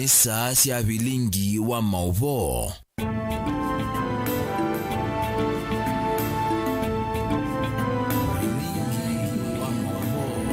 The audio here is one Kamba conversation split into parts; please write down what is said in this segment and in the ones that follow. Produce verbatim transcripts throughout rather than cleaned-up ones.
Saa sya vilingi wa maũvoo. Vilingi wa maũvoo.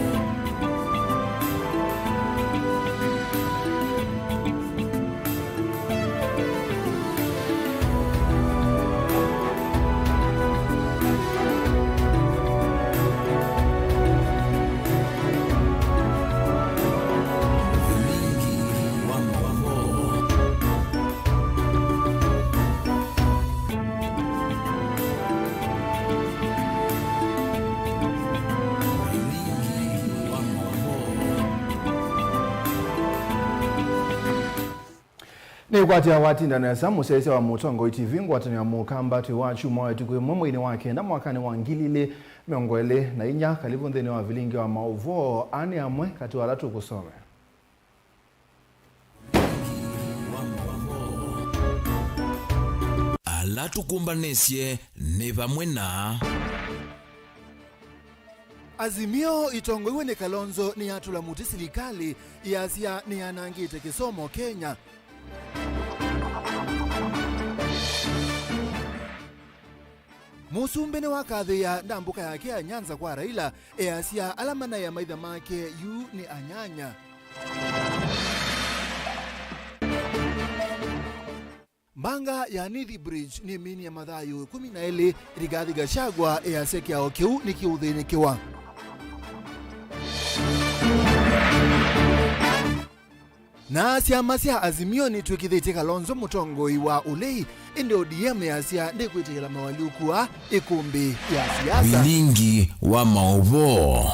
Nĩkwatya watinda nesa, mũsyaĩĩsya wa Mũtongoi T V, ngwatanĩo ya Mũkamba, twĩ wa kyumwa wa ĩtukũ ĩmwe mweinĩ wa kenda mwakanĩ wa ngili ilĩ mĩongo ĩlĩ na inya. Kalĩvu nthĩnĩ wa vilingi wa maũvoo. Aa nĩ amwe katĩ wa ala tũkũsomea. Ala tũkũmbanĩsye nĩ vamwe na Azimio ĩtongoiwe nĩ Kalonzo nĩyatũla mũtĩ silikalĩ ĩyasya nĩyanangĩte kĩsomo Kenya. Mũsumbĩ nĩwakathĩĩa ndambũka yake ya Nyanza kwa Raila, easya ala manaĩa maitha make yu nĩ anyanya. Mbanga ya Nithi Bridge nĩminie mathayũ ĩkũmi na elĩ, Rigathi Gachagua easya kĩao kĩu nĩkĩũthĩnĩkĩwa. Na syama sya Azimio nĩtw'ĩkĩthĩtye Kalonzo mũtongoi wa ũlei, ĩndĩ O D M yasya ndĩkwĩtĩkĩla moalyũku aa ĩkũmbĩ ya siasa. Vilingi wa maũvoo.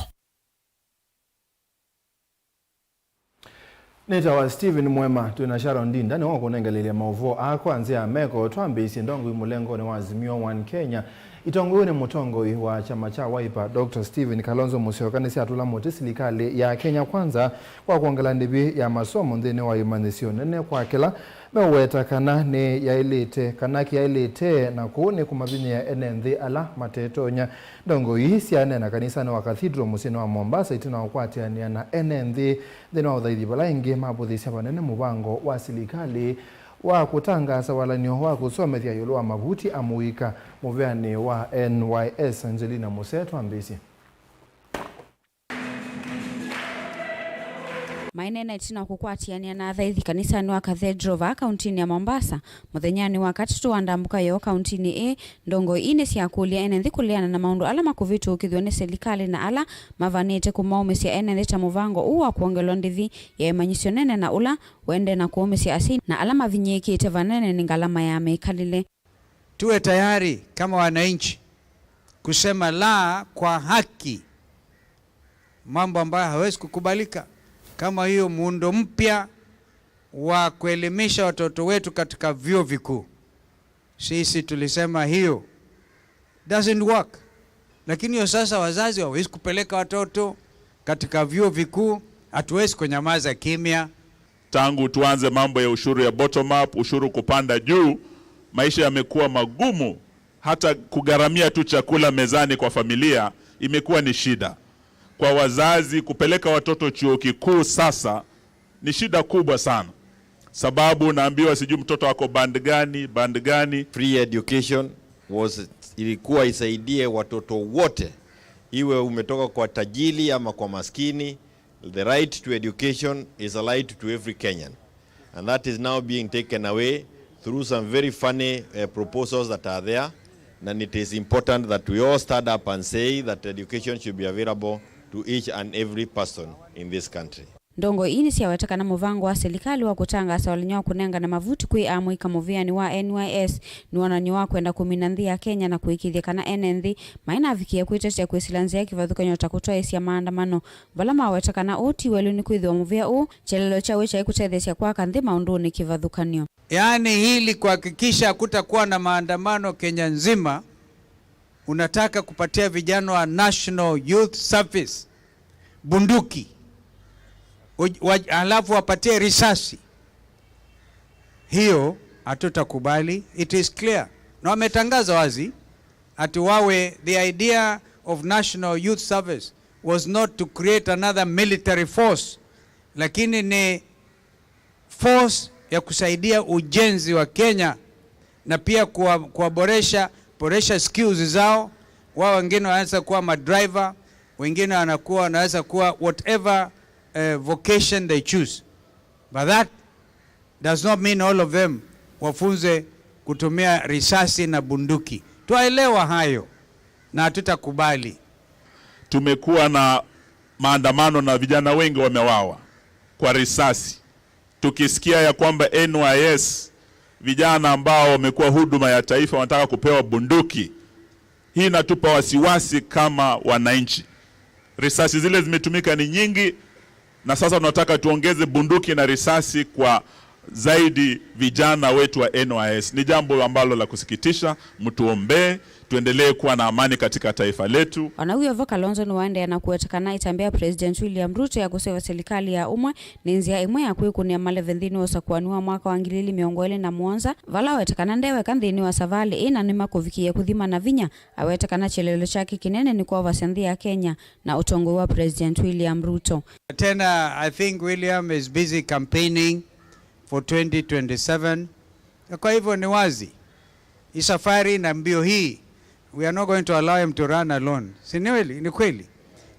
Nĩtawa Stephen Mwema, twĩ na Sharon Ndinda nĩwe ũkũnengelelya maũvoo aa kwa nzĩa ya meko. Twambĩĩsye ndongoi mũlengonĩ wa Azimio One Kenya, ĩtongoiwe nĩ mũtongoi wa kyama kya Wiper, Doctor Stephen Kalonzo Musyoka, nĩsyatũla mũtĩ silikalĩ ya Kenya Kwanza kwa kwongela ndĩvi ya masomo nthĩnĩ wa imanyĩsyo nene kwa kĩla meũweta kana nĩ yaĩlĩte, kana kĩyaĩlĩte, na kũu nĩ kũmavinyĩĩa ene nthĩ ala matetonya. Ndongoi ii syaneena kanisanĩ wa Cathedral mũsyĩnĩ wa Mombasa ĩtina wa kũkwatĩanĩa na ene nthĩ nthĩnĩ wa ũthaithi vala ĩngĩ mavũthĩsya vanene mũvango wa silikalĩ wa kũtangaasa walany'o wa kũsomethya ĩũlũ wa mavuti a mũika mũvĩanĩ wa N Y S. Angelina Musee twambĩĩsye. Maineena ĩtina wa kũkwatĩanĩa na athaithi kanisanĩ wa Cathedral vaa kauntinĩ ya Mombasa mũthenyanĩ wa katatũ wa ndambũka yoo kauntinĩ ĩĩ. Ndongoi ii nĩsyakũlya ene nthĩ kũleana na maũndũ ala makũvĩtũkĩthw'a nĩ silikalĩ na ala mavanĩte kũmaũmĩsya ene nthĩ ta mũvango ũũ wa kwongelwa ndĩvi ya ĩmanyĩsyo nene na ũla ũendee na kũũmĩsya asyai na ala mavinyĩĩkĩte vanene nĩ ngalama ya mĩkalĩle. Tuwe tayari kama wananchi kusema la kwa haki, mambo ambayo hawezi kukubalika, kama hiyo muundo mpya wa kuelimisha watoto wetu katika vyuo vikuu. Sisi tulisema hiyo doesn't work. Lakini hiyo sasa wazazi hawawezi kupeleka watoto katika vyuo vikuu, hatuwezi kunyamaza kimya. Tangu tuanze mambo ya ushuru ya bottom up, ushuru kupanda juu, maisha yamekuwa magumu. Hata kugharamia tu chakula mezani kwa familia imekuwa ni shida. Kwa wazazi kupeleka watoto chuo kikuu sasa ni shida kubwa sana, sababu naambiwa sijui mtoto ako band gani, band gani. Free education was, ilikuwa isaidie watoto wote, iwe umetoka kwa tajiri ama kwa maskini. The right to education is a right to every Kenyan. And that is now being taken away through some very funny, uh, proposals that are there. And it is important that we all stand up and say that education should be available to each and every person in this country. Ndongoi ii nĩsyaweta kana mũvango wa silikalĩ wa kũtangaasa walany'o wa kũnengane mavuti kwĩ amũika mũvĩanĩ wa N Y S nĩ wonany'o wa kwenda kũmina nthĩ ya Kenya na kũĩkĩĩthya kana ene nthĩ mainavikĩĩa kwĩtetea kwĩsĩla nzĩa ya kĩvathũkany'o ta kũtwaĩĩsya maandamano. Vala maweta kana ũũ ti welũ nĩkwĩthĩwa mũvĩa ũũ kyelelo kyaw'o kyaĩ kũtetheesya kwaka nthĩ maũndũnĩ kĩvathũkany'o. Yaani, ili kuhakikisha hakutakuwa na maandamano Kenya nzima, unataka kupatia vijana wa National Youth Service bunduki, uj-, waj-, halafu wapatie risasi. Hiyo hatutakubali. It is clear. Na wametangaza wazi ati wawe, the idea of National Youth Service was not to create another military force, lakini ni force ya kusaidia ujenzi wa Kenya na pia kuwa-, kuwaboresha, boresha skills zao. Wao wengine wanaweza kuwa madriver, wengine wanakuwa, wanaweza kuwa whatever, eh, vocation they choose. But that does not mean all of them wafunze kutumia risasi na bunduki. Twaelewa hayo na hatutakubali. Tumekuwa na maandamano na vijana wengi wamewawa kwa risasi, tukisikia ya kwamba N Y S, vijana ambao wamekuwa huduma ya taifa, wanataka kupewa bunduki. Hii inatupa wasiwasi kama wananchi. Risasi zile zimetumika ni nyingi, na sasa tunataka tuongeze bunduki na risasi kwa zaidi vijana wetu wa N Y S. Ni jambo ambalo la kusikitisha. Mtuombee, tuendelee kuwa na amani katika taifa letu. Ona wĩ o vo, Kalonzo nĩwaendeea na kũweta kana ĩtambya ya President William Ruto ya kũseũvya silikalĩ ya ũmwe nĩ nzĩa ĩmwe ya kwĩkũnĩa maleve nthĩnĩ wa ũsakũani wa mwaka wa ngili ili mĩongo ĩlĩ na mũonza, vala aweta kana nde weka nthĩnĩ wa savalĩ ĩĩ na nĩmakũvikĩĩa kũthima na vinya. Aweta kana kyelelo kyake kĩnene nĩ kwovasya nthĩ ya Kenya na ũtongoi wa President William Ruto. Tena, I think William is busy campaigning for twenty twenty-seven. Kwa hivyo ni wazi, hii safari na mbio hii, we are not going to allow him to run alone. Si ni kweli? Ni kweli.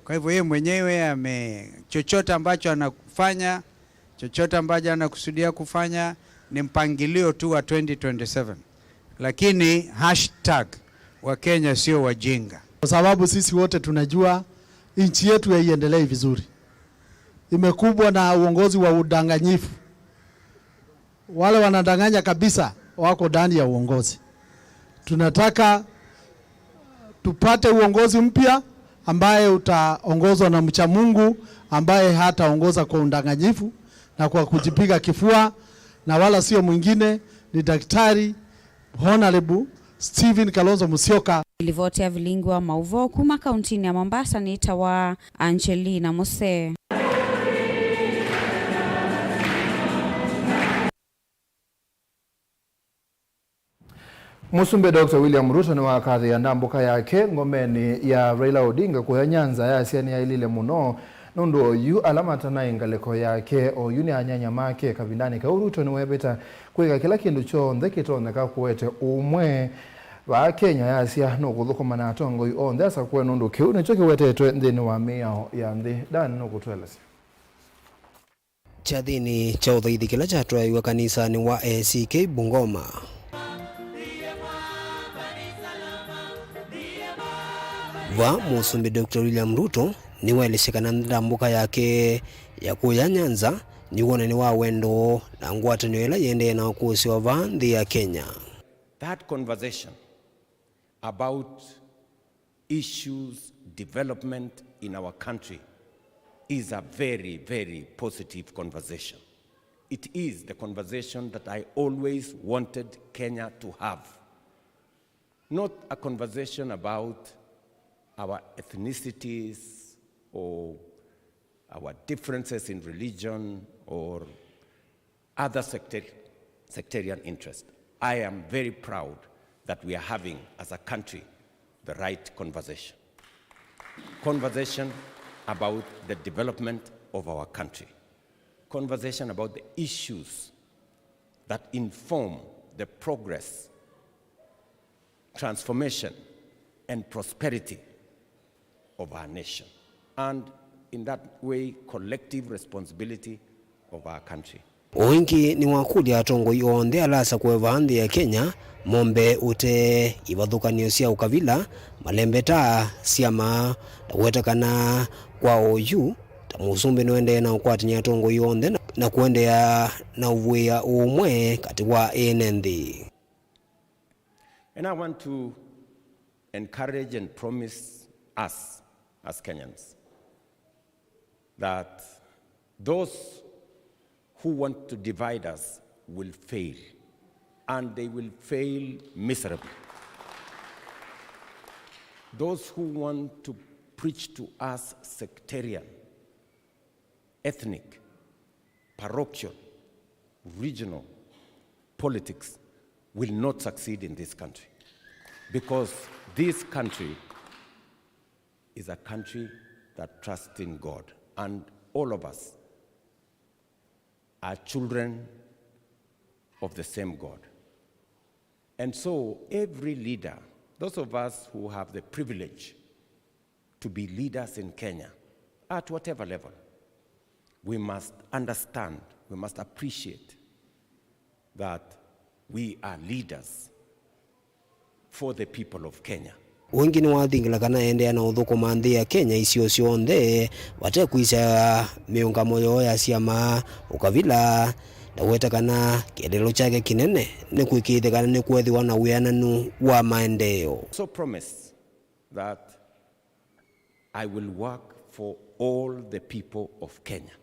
Kwa hivyo yeye mwenyewe ame-, chochote ambacho anafanya, chochote ambacho anakusudia kufanya, ni mpangilio tu wa twenty twenty-seven. Lakini hashtag, Wakenya sio wajinga. Kwa sababu sisi wote tunajua nchi yetu haiendelei vizuri. Imekumbwa na uongozi wa udanganyifu. Wale wanadanganya kabisa wako ndani ya uongozi. Tunataka tupate uongozi mpya ambaye utaongozwa na mcha Mungu, ambaye hataongoza kwa udanganyifu na kwa kujipiga kifua, na wala sio mwingine, ni Daktari Honorable Stephen Kalonzo Musyoka. Livoti ya vilingi wa mauvoo kuma kauntinĩ ya Mombasa nĩtawa Angelina Musee. Mũsumbĩ Doctor William Ruto nĩwakathĩĩa ndambũka yake ngomenĩ ya Raila Odinga kũya Nyanza, yasya nĩyaĩlile mũno nũndũ oyu ala matanaĩ ngalĩko yake oyu nĩ anyanya make. Kavindanĩ kau, Ruto nĩwevĩta kwĩka kĩla kĩndũ kyonthe kĩtonyeka kũete ũmwe vaa Kenya, yasya nũkũthũkũma na atongoi onthe asakũe nũndũ kĩu nĩkyo kĩwetetwe nthĩnĩ wa mĩao ya nthĩ. Dan nũkũtũelesya. Kyathĩnĩ kya ũthaithi kĩla kyatwaĩiwe kanisanĩ wa A C K Bungoma, va Mũsumbĩ Doctor William Ruto nĩwaelesye kana ndambũka yake ya kũya Nyanza nĩ wonany'o wa wendo na ngwatanĩo ĩla yĩendee na ũkũsĩ wa vaa nthĩ ya Kenya. That conversation about issues, development in our country is a very, very positive conversation. It is the conversation that I always wanted Kenya to have. Not a conversation about our ethnicities or our differences in religion or other sectari-, sectarian interest. I am very proud that we are having, as a country, the right conversation. Conversation about the development of our country. Conversation about the issues that inform the progress, transformation, and prosperity of our nation, and in that way, collective responsibility of our country. O ĩngĩ nĩwakũlya atongoi onthe ala asakũe vaa nthĩ ya Kenya mombe ũtee ivathũkan'yo sya ũkavila, malembeta, syama, na kũweta kana kwa oyu ta mũsumbĩ nũendee na ũkwatany'a atongoi onthe na, na kũendeea na ũvũĩa ũũmwe katĩ wa ene nthĩ. And I want to encourage and promise us as Kenyans that those who want to divide us will fail, and they will fail miserably. Those who want to preach to us sectarian, ethnic, parochial, regional politics will not succeed in this country, because this country is a country that trusts in God, and all of us are children of the same God. And so every leader, those of us who have the privilege to be leaders in Kenya, at whatever level, we must understand, we must appreciate that we are leaders for the people of Kenya. Ũngĩ nĩwathingĩla kana eendeea na ũthũkũma nthĩ ya Kenya isio syonthe vate kwĩsya mĩũngamo yoo ya syama, ũkavila, na weta kana kĩeleelo kyake kĩnene nĩ kũĩkĩĩthya kana nĩkwethĩwa na wĩananu wa maendeeo. So promise that I will work for all the people of Kenya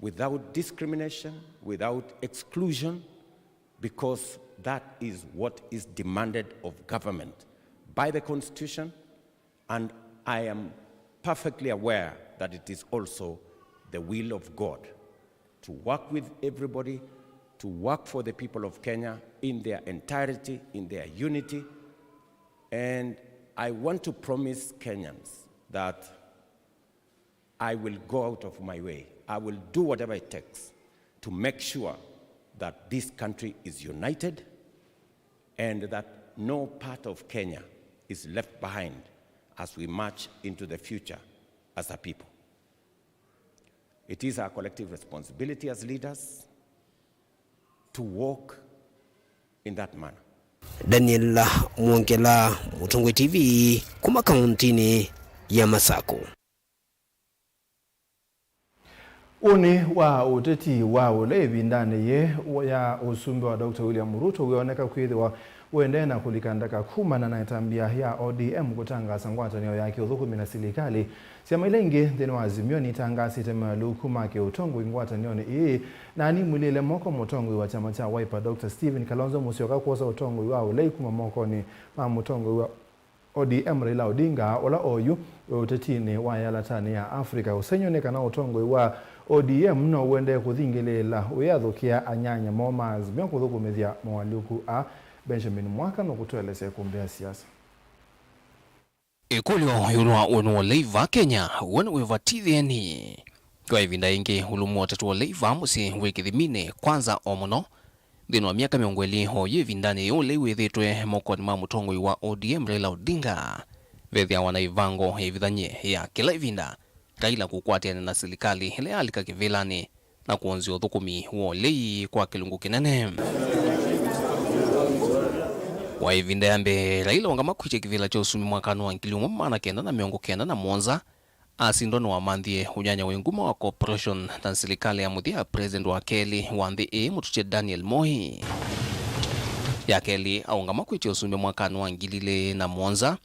without discrimination, without exclusion, because that is what is demanded of government by the Constitution, and I am perfectly aware that it is also the will of God to work with everybody, to work for the people of Kenya in their entirety, in their unity. And I want to promise Kenyans that I will go out of my way. I will do whatever it takes to make sure that this country is united and that no part of Kenya is left behind as we march into the future as a people. It is our collective responsibility as leaders to walk in that manner. Daniel Mwongela, Mũtongoi T V, kuma kauntinĩ ya Masakũ. Ũnĩ wa ũteti wa ũlei ĩvindanĩ yĩĩ ya ũsumbĩ wa Doctor William Ruto wĩoneka kwĩthĩwa ũendee na kũlika ndaka kumana na ĩtambya ya O D M kũtangaasa ngwatanĩo ya kĩũthũkũmi na silikalĩ. Syama ila ingĩ nthĩnĩ wa Azimio nitangaasĩte moalyũku ma kĩũtongoi ngwatanĩonĩ ĩĩ, na nimwilĩle moko mũtongoi wa kyama kya Wiper, Doctor Stephen Kalonzo Musyoka kwosa ũtongoi wa ũlei kuma mokonĩ ma mũtongoi wa O D M Raila Odinga, ũla oyu wĩ ũtetinĩ wa yalatanĩ ya Africa. Ũsengy'o nĩ kana ũtongoi wa O D M no ũendee kũthingĩlĩĩla ũyathũkĩa anyanya moo ma Azimio kũthũkũmĩthya moalyũku aa. Benjamin Mwaka nũkũtũelesya ĩkũmbĩ ya siasa. Ĩkũlyo ĩũlũ wa ũnĩ wa ũlei vaa Kenya, w'o nĩ wĩva ti thĩnĩ? Kwa ĩvinda yĩngĩ, ũlũmu wa ũteti wa ũlei vaa mũsyĩ wĩ kĩthiminĩ, kwanza o mũno nthĩnĩ wa myaka mĩongo ĩlĩ oyu ĩvindanĩ yĩĩ ũlei wĩthĩĩtwe mokonĩ ma mũtongoi wa O D M Raila Odinga. Vethĩawa na ĩvango ĩvithany'e ya kĩla ĩvinda Raila kũkwatĩanĩa na silikalĩ ĩla yalika kĩvĩlanĩ na kwonzya ũthũkũmi wa ũlei kwa kĩlungu kĩnene. Kwa ĩvinda ya mbee, Raila aũngama kwĩtya kĩvĩla kya ũsumbĩ mwakanĩ wa ngili ĩmwe maana kenda na mĩongo kenda na mũonza, asindwa nĩwamanthie ũnyanya wĩ nguma wa corporation na silikalĩ ya mũthya ya President wa kelĩ wa nthĩ ĩĩ mũtũtye Daniel Moi. Ya kelĩ, aũngama kwĩtya ũsumbĩ mwakanĩ wa ngili ilĩ na mũonza,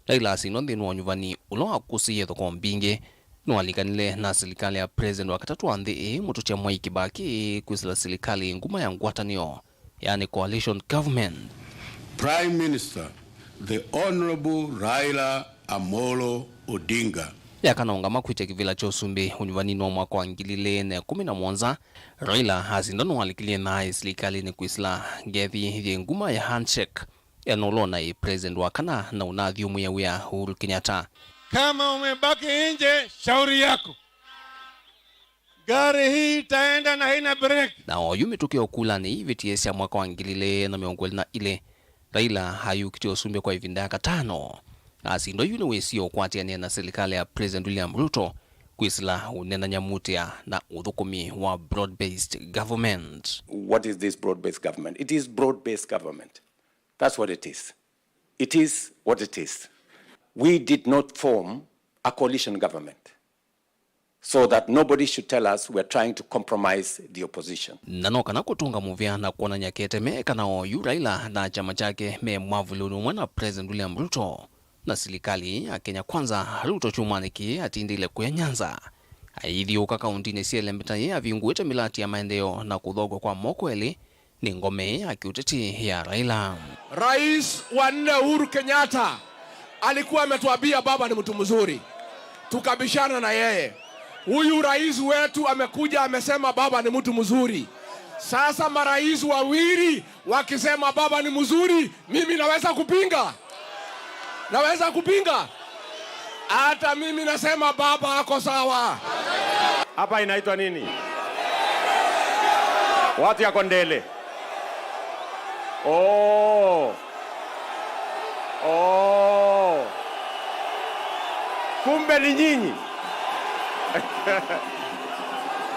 Raila asindwa nthĩnĩ wa ũnyuvani ũla wakũsĩie thoko mbingĩ. Nĩwalikanile na silikalĩ ya President wa katatũ wa nthĩ ĩĩ mũtũtya Mwai Kibaki kwĩsĩla silikalĩ nguma ya ngwatanĩo, yaani coalition government. Prime Minister, the Honorable Raila Amolo Odinga. Ya kana aũngama kwĩtya kĩvĩla kya ũsumbĩ ũnyuvaninĩ wa mwaka wa ngili ilĩ na ĩkũmi na mũonza, Raila asindwa nĩwalikilyĩ naaĩ silikalĩnĩ kwĩsĩla ngethi yĩ nguma ya handshake. Ena ũla ũnaĩ President wa kana na ũnathyũmũĩa wĩa Uhuru Kenyatta. Kama umebaki nje, shauri yako. Gari hii itaenda na haina breki. Na oyu mĩtũkĩ ya ũkulanĩ ivĩtie sya mwaka wa ngili ilĩ na mĩongo ĩlĩ na ilĩ, Raila ayũkitye ũsumbĩ kwa ĩvinda ya katano. Asindwa yu nĩwĩsie ũkwatĩanĩa na silikalĩ ya President William Ruto kwĩsĩla ũnenany'a mutĩa na ũthũkũmi wa broad-based government. What is this broad-based government? It is broad-based government. That's what it is. It is what it is. We did not form a coalition government so that nobody should tell us we are trying to compromise the opposition. Na no kana kũtũnga mũvea na kwonany'a kĩteme kana oyu Raila na kyama kyake me mwavũlĩonĩ ũmwe na President William Ruto. Na silikalĩ ya Kenya Kwanza, Ruto kyumwanĩ kĩĩ atindĩile kũya Nyanza. Aithyũũka kauntinĩ sya ĩlembeta yĩĩ avingũĩte mĩlati ya maendeeo na kũthokwa kwa moko elĩ nĩ ngome ya kĩũteti ya Raila. Rais wa nne Uhuru Kenyatta alikuwa ametuambia baba ni mtu mzuri, tukabishana na yeye. Huyu rais wetu amekuja amesema baba ni mtu mzuri. Sasa marais wawili wakisema baba ni mzuri, mimi naweza kupinga? Naweza kupinga? Hata mimi nasema baba ako sawa. Hapa inaitwa nini? Watu ya Kondele. Oh. Oh. Kumbe ni nyinyi.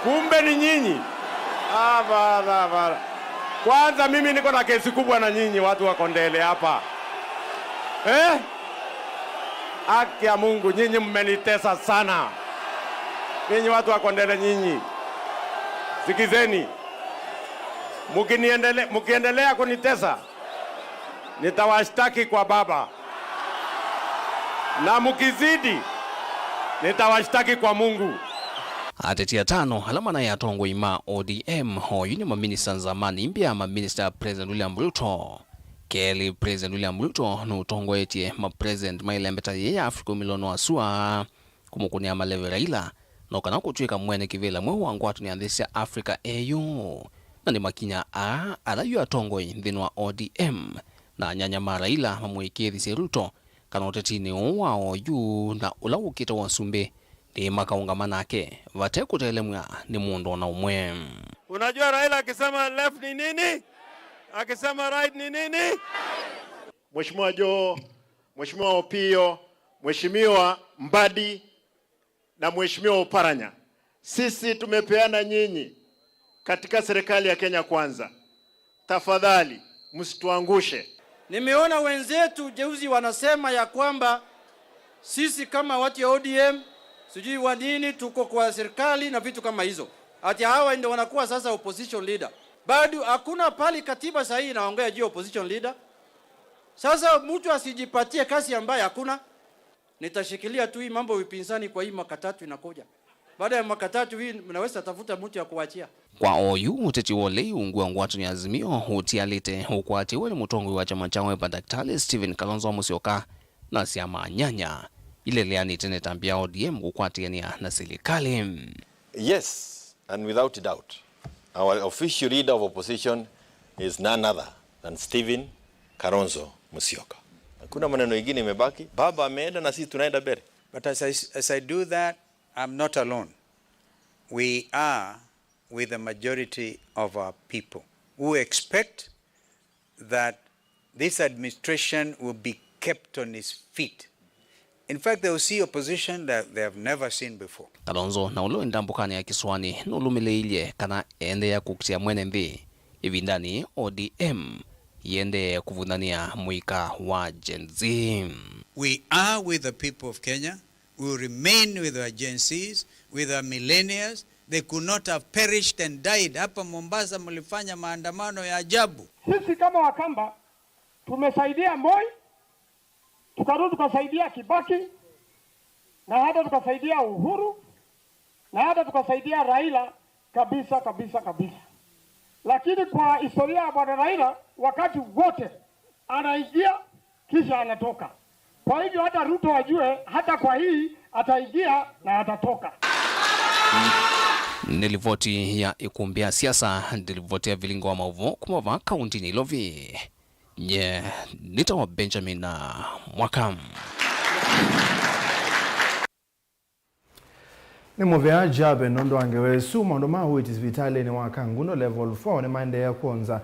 Kumbe ni nyinyi. Hapana, hapana. Kwanza mimi niko na kesi kubwa na nyinyi watu wa Kondele hapa. Eh? Haki ya Mungu, nyinyi mmenitesa sana. Nyinyi watu wa Kondele nyinyi. Sikizeni. Mukiniendele-, mukiendelea kunitesa, nitawashtaki kwa Baba. Na mukizidi, nitawashtaki kwa Mungu. Ateti atano ala manaĩ atongoi ma O D M oyu nĩ maminista nzamani mbĩa ma minista President William Ruto. Kelĩ, President William Ruto nũtongoetye ma president ma ĩlembeta yĩĩ ya Africa ũmĩlonĩ wa sua kũmũkũnĩa maleve Raila, no kana kũtw'ĩka mwene kĩvĩla mweũ wa ngwatanĩo ya nthĩ sya Africa A U. Na nĩ makinya aa ala yu atongoi nthĩnĩ wa O D M na anyanya ma Raila mamũĩkĩĩthisye Ruto kana ũtetinĩ ũũ wa oyu na ũla wũkĩte wa ũsumbĩ nĩ makaũngama nake vate kũtelemw'a nĩ mũndũ o na ũmwe. Unajua Raila akisema left ni nini? Akisema right ni nini? Mheshimiwa Joho, Mheshimiwa Opiyo, Mheshimiwa Mbadi na Mheshimiwa Oparanya, sisi tumepeana nyinyi katika serikali ya Kenya Kwanza. Tafadhali, msituangushe. Nimeona wenzetu juzi wanasema ya kwamba sisi kama watu ya O D M, sijui wa nini, tuko kwa serikali na vitu kama hizo. Ati hawa ndio wanakuwa sasa opposition leader. Bado hakuna pali katiba sahihi inaongea juu ya opposition leader. Sasa mtu asijipatie kazi ambayo hakuna. Nitashikilia tu hii mambo ya upinzani kwa hii mwaka tatu inakuja. Baada ya mwaka tatu hii, mnaweza tafuta mtu ya kuachia. Kwa oyu, ũteti wa ũlei ungu wa ngwatanĩo ya Azimio ũtialĩte ũkwatĩwe nĩ mũtongoi wa kyama kya Wiper, Daktari Stephen Kalonzo Musyoka, na syama nyanya ileleanĩte na ĩtambya ya O D M kũkwatĩanĩa na silikalĩ. Yes, and without doubt, our official leader of opposition is none other than Stephen Kalonzo Musyoka. Hakuna maneno ingine imebaki. Baba ameenda na sisi tunaenda mbele. But as I, as I do that, I'm not alone. We are with the majority of our people who expect that this administration will be kept on its feet. In fact, they will see opposition that they have never seen before. Kalonzo, na ũla wĩ ndambũkanĩ ya kĩsũanĩ, nũlũmĩlĩilye kana eendeea kũkitĩa mwene nthĩ ĩvindanĩ O D M yĩendee kũvũthanĩa mũika wa Gen Z. We are with the people of Kenya. We will remain with our Gen Zs, with our millennials. They could not have perished and died. Hapa Mombasa mlifanya maandamano ya ajabu. Sisi kama Wakamba tumesaidia Moi, tukarudi tukasaidia Kibaki, na hata tukasaidia Uhuru, na hata tukasaidia Raila kabisa, kabisa, kabisa. Lakini kwa historia ya Bwana Raila, wakati wote anaingia kisha anatoka. Kwa hivyo hata Ruto ajue, hata kwa hii ataingia na atatoka. Nĩ livoti ya ĩkũmbĩ ya siasa, nĩ livoti ya vilingo wa maũvoo kuma vaa kaunti Nairobi. Nye nĩtawa Benjamin Mwaka. Nĩ mũvea Jabe nũndũ wa ngewa ĩsu. Maũndũ ma ũiiti sivitalĩnĩ wa Kangundo Level four nĩmaendeea kwonza,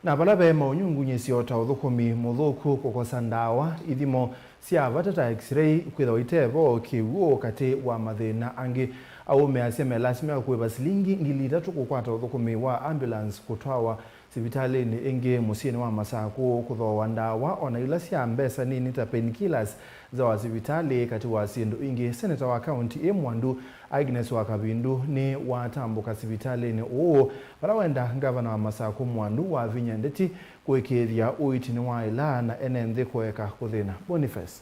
na vala ve maũnyungunyĩsyo ta ũthũkũmi mũthũku, kũkosa ndawa, ithimo sya vata ta X-ray kwĩthĩwa itevo, kĩw'ũ, katĩ wa mathĩna angĩ. Aũme asya melasima kũĩva silingi ngili itatũ kũkwata ũthũkũmi wa ambulance kũtwawa sivitalĩnĩ ĩngĩ mũsyĩnĩ wa Masakũ kũthooa ndawa, o na ila sya mbesa nini ta painkillers za wa sivitalĩ, katĩ wa syĩndũ ingĩ. Seneta wa kaunti ĩ Mwandu, Agnes Wakavindu, nĩwatambũka sivitalĩnĩ ũũ, vala wenda ngavana wa Masakũ Mwandu wavinya ndeti kũĩkĩĩthya ũiiti nĩwaĩla na ene nthĩ kũeka kũthĩna. Boniface.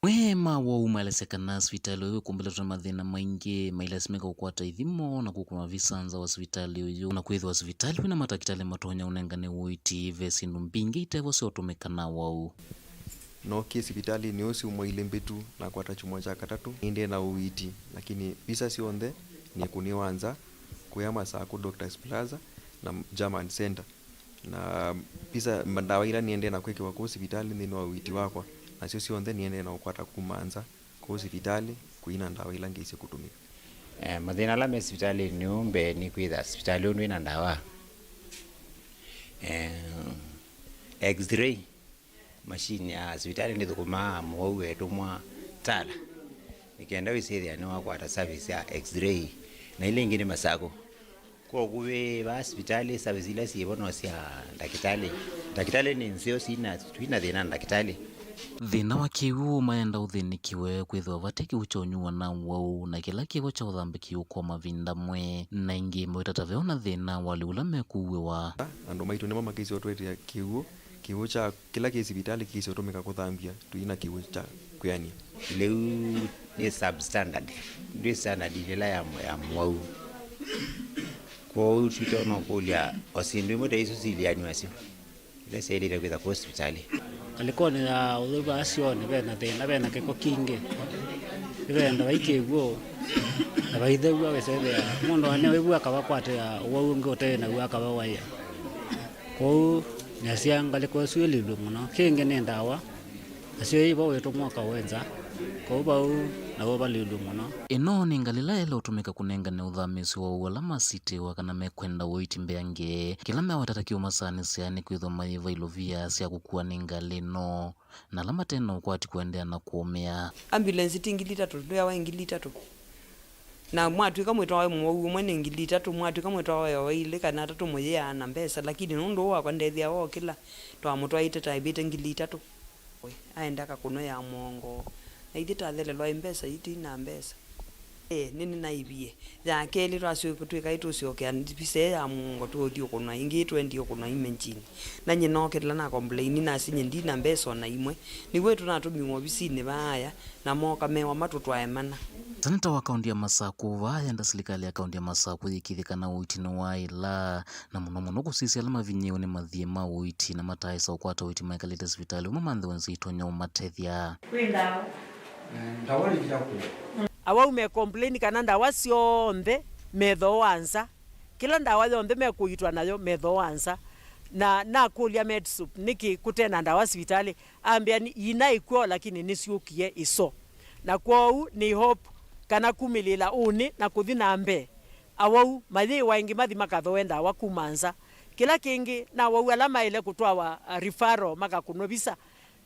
Amwe ma wau maelesya kana sivitalĩ ũyũ wĩkumbĩlĩtwe nĩ mathĩna maingĩ, mailasimĩka kũkwata ithimo na kũkũna visa nza wa sivitalĩ ũyũ, na kwĩthĩwa sivitalĩ wĩna matakĩtalĩ matonya ũnengane ũiiti, ve syĩndũ mbingĩ itevo sya ũtũmĩka na wau. Nookie sivitalĩnĩ ũsu mwei ilĩ mbĩtu, nakwata kyumwa kya katatũ. Nĩndĩ na ũiiti, lakini visa syonthe nĩkũnĩwa nza, kũya Masakũ Doctors Plaza na German Center. Na visa, ma-, ndawa ila nĩendee na kwĩkĩwa kũu sivitalĩ nthĩnĩ wa ũiiti wakwa, nasyo syonthe nĩendee na ũkwata kuma nza kũu sivitalĩ, kũina ndawa ila ngĩisye kũtũmĩa. Eh, mathĩna ala me sivitalĩnĩ ũũ mbee nĩ kwĩtha sivitalĩ ũũ ndwĩ na ndawa. Eh, X-ray, machine ya sivitalĩ nĩthũkũmaa mũwau wetũmwa Tala, nĩ kenda wĩsĩthĩa nĩwakwata service ya X-ray, na ila ingĩ nĩ Masakũ. Kwoou wĩ vaa sivitalĩ, service ila syĩvo no sya ndakĩtalĩ. Ndakĩtalĩ nĩ nzeo, sina, twina thĩna na ndakĩtalĩ. Thĩna wa kĩw'ũ maenda ũthĩnĩkiwe, kwĩthĩwa vate kĩw'ũ kya ũnyuwa na ũwau, na kĩla kĩw'ũ kya ũthambĩkĩw'ũ kwa mavinda mwe. Na ĩngĩ mawĩta ta veona thĩna wa lĩu ũla mekũuĩwa. Andũ maitũ nĩmo makĩsĩ ũtwĩtĩa kĩw'ũ, kĩw'ũ kya kĩla kĩ sivitalĩ kĩsĩ ũtũmĩka kũthambya, tũi na kĩw'ũ kya kwĩanĩa. Lĩu nĩ substandard, ndwĩ standard ĩla ya, ya mũwau. Kwoou twĩtonya kũlya o syĩndũ imwe ta isu silianĩwasyo ila syaĩlĩte kwĩtha kũu sivitalĩ. Ngalĩkonĩ ya ũtheu vaa syoo nĩ ve na thĩna, ve na kĩko kingĩ. Nĩvenda vaikĩw'ũ na vaithew'a wĩsethĩa mũndũ ane wĩvu akavakwatĩa ũwau ũngĩ ũte naw'o akavawaĩa. Kwoou nĩasya ngalĩko ĩsu ĩlilw'e mũno. Kĩngĩ nĩ ndawa, nasyo ivo wĩtũmwa kawenza, kwoou vau naw'o valilw'e mũno. Ĩno nĩ ngalĩla ĩla ũtũmĩka kũnengane ũthamĩsyo wa ũwau ala masitĩwa kana mekwenda ũiiti mbeange. Kĩla mewatata kĩũmasanĩsya nĩ kwĩthwa mayĩva ilovia sya kũkua nĩ ngalĩ ĩno, na ala mate na ũkwati kũendeea na kũũmĩa. Ambulance ti ngili itatũ, ndũyawa ngili itatũ. Na mwatw'ĩka mwĩtwae mũwau ũmwe nĩ ngili itatũ, mwatw'ĩka mwĩtwae o ilĩ kana atatũ mũyĩaa na mbesa, lakini nũndũ ũũ wakwa ndethĩawa o kĩla twamũtwaĩte taĩvĩte ngili itatũ. Aenda akakũnwa ya mũongo, na ithyĩ tathelelwa ĩ mbesa ii tũi na mbesa. Ĩĩ, nĩnĩnaĩvie. Ya kelĩ twasyo-, twĩkaĩ tũsyokea visa ĩĩ ya mũongo tũũthi ũkũnwa ĩngĩ, twendie ũkũnwa ime ngyini. Na nyie nookĩla na complain, nasye nyie ndi na mbesa o na imwe. Nĩw'o tũnatũmiwe ovisinĩ vaaya, na mooka mewa matũtwae mana. Seneta wa kaũntĩ ya Masakũ vaa yenda silikalĩ ya kaũntĩ ya Masakũ yĩkĩĩthye kana ũiiti nĩwaĩla, na mũno mũno kũsisya ala mavinyĩĩwe nĩ mathiĩ ma ũiiti na mataaĩsa ũkwata ũiiti maikalĩte sivitalĩ ũmwe manthĩwe nzĩa itonya ũmatethya. Kwĩ ndawa. Eh, ndawa nĩ kĩla kũũ. Awau me complain kana ndawa syonthe methooa nza. Kĩla ndawa yonthe mekũitwa nayo methooa nza. Na nakũlya Medsup, "Nĩkĩ kũte na ndawa sivitalĩ?" Ambĩa, "Ina ĩkw'o, lakini nĩsyũkie ĩso." Na kwoou nĩ hope kana kumĩlĩĩla ũnĩ na kũthi na mbee, awau mayĩĩwa ĩngĩ mathi makathooe ndawa kuma nza. Kĩla kĩngĩ, na awau ala maĩle kũtwawa, uh, referral makakũnwe visa,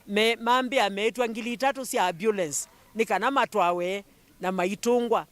me, mambĩa meĩtwa ngili itatũ sya ambulance nĩ kana matwawe na maitũngwa.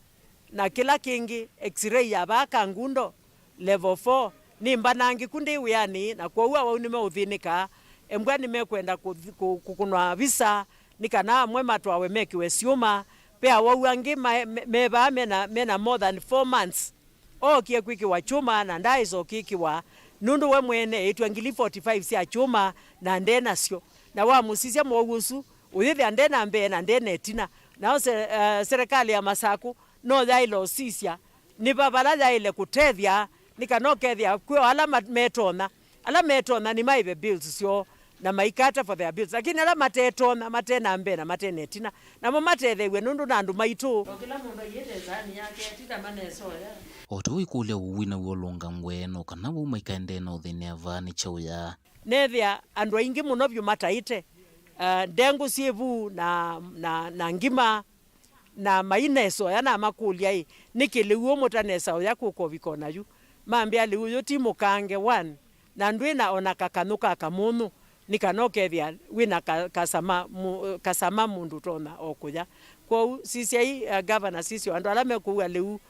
Na kĩla kĩngĩ, X-ray ya vaa Kangundo, level four, nĩ mbanangĩku ndĩ wĩanĩ, na kwoou awau nĩmeũthĩnĩka. Embwa nĩmekwenda kũthi-, kũ-, kũkũnwa visa, nĩ kana amwe matwawe mekĩwe syũma. Ve awau angĩ ma-, me, me vaa mena, mena more than four months. Ookie kwĩkĩwa kyũma na ndaaĩsa ũkĩkĩwa, nũndũ we mwene eĩtw'a ngili forty-five sya kyũma na nde nasyo. Na wamũsisya mũwau ũsu, ũyĩthĩa nde na mbee na nde na ĩtina. Nao se-, eh, serikali ya Masakũ no yaĩle ũsisya nĩ va vala yaĩle kũtethya, nĩ kana ũkethĩa kwĩ o ala ma-, metonya, ala metonya nĩmaĩve bills syoo na maikata for their bills, lakini ala matetonya, mate na mbee na mate na ĩtina, namo matetheew'e nũndũ na andũ maitũ. O kĩla mũndũ aiĩte ĩsaani yake, ti ta manesoya. O ta ũu ĩkũlya ũu wĩ naw'o ũlũngangwe, no kana vau maikaendee na ũthĩnĩa vaa nĩ kyaũ ya. Neethĩa andũ aingĩ mũno vyũ mataĩte, ah, ndengũ syĩ vu na, na, na ngima, na mainesoya namakũlya-ĩ, "Nĩkĩ lĩu ũũ mũtanesaũya kũka ũvika o nayu?" Mambĩa, "Lĩu ũyũ ti mũkange, one, na ndwĩ na ona kakanyũ ka kamũnyũ, nĩ kana ũkethĩa wĩ na ka-, kasama, mu-, kasama mũndũ ũtonya o kũya." Kwoou sisyai, uh, gavana, sisyo andũ ala mekũua lĩu, uh,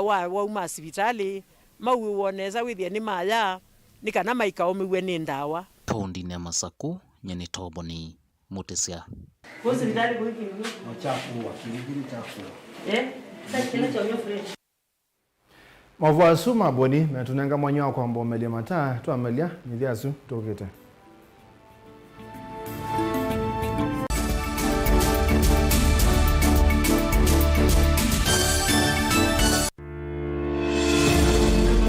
wa, wauma sivitalĩ, mauĩwe o nesa wĩthĩe nĩmaya, nĩ kana maikaũmĩw'e nĩ ndawa. Kaũndĩnĩ ya Masakũ, nyie nĩ Toboni Mũtĩsya. Kũ sivitalĩ kũikinywa. No kyakuwa, kĩlĩkĩlĩ kyakuwa. Eh? Sa kĩla kyaumya fresh. Maũvoo asu ma Boni metũnenga mwanya wa kwamba ũmelya mataa, twamelya mĩthya asu tũkĩte.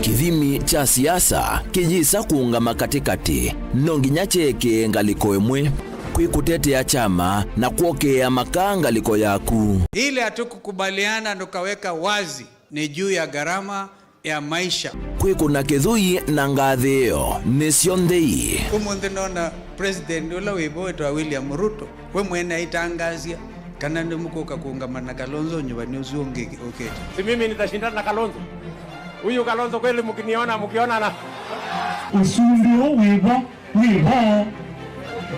Kĩthimi kya siasa kĩyĩsa kũũngama katĩkatĩ, no nginya kyeekĩe ngalĩko ĩmwe, kwĩ kũtetea kyama na kwokĩĩa makaa ngalĩko yaku. Ile hatukukubaliana tukaweka wazi ni juu ya gharama ya maisha. Kwĩkũna kĩthũi na ngathĩĩo nĩsyo nthei. Ũmũnthĩ nona president ũla wĩvo wĩtawa William Ruto, we mwene aitangaasya Kana nĩmũkũka kũũngama na Kalonzo nyuvani ũsu ũngĩ ũkĩte? Si mimi nitashindana na Kalonzo? Huyu Kalonzo kweli mkiniona, mkionana. Ũsumbĩ ũũ wĩ vo, wĩ vo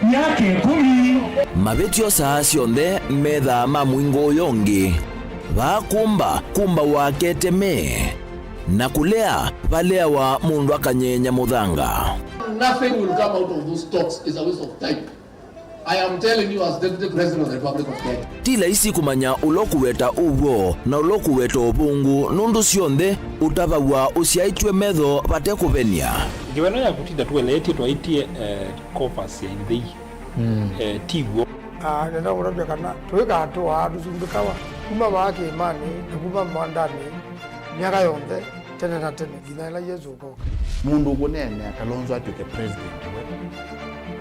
myaka ĩkũmi. Mavĩtyo saa syonthe methaa ma mũingo ũyũ ũngĩ. Vaa kũmba, kũmbawa keteme. Na kũlea, valeawa mũndũ akanyeenya mũthanga. Nothing will come out of those talks. It's a waste of time. I am telling you as Deputy President of the Republic of Kenya. Ti laisi kũmanya ũla ũkũweta ũw'o na ũla ũkũweta ũvũngũ, nũndũ syonthe ũtavaw'a ũsyaĩtw'e metho vate kũvenia. Ngewa ĩno ya kũtinda tũeleetye twaĩtye, eh, covers ya ithei, eh, ti w'o. Ah, nenda kũtavya kana tũikatũaa tũsumbĩkawa kuma vaa kĩĩmanĩ na kuma mwandanĩ myaka yonthe, tene na tene, nginya ĩla Yesũ ũkoka. Mũndũ ũkũneenea Kalonzo atw'ĩke president we,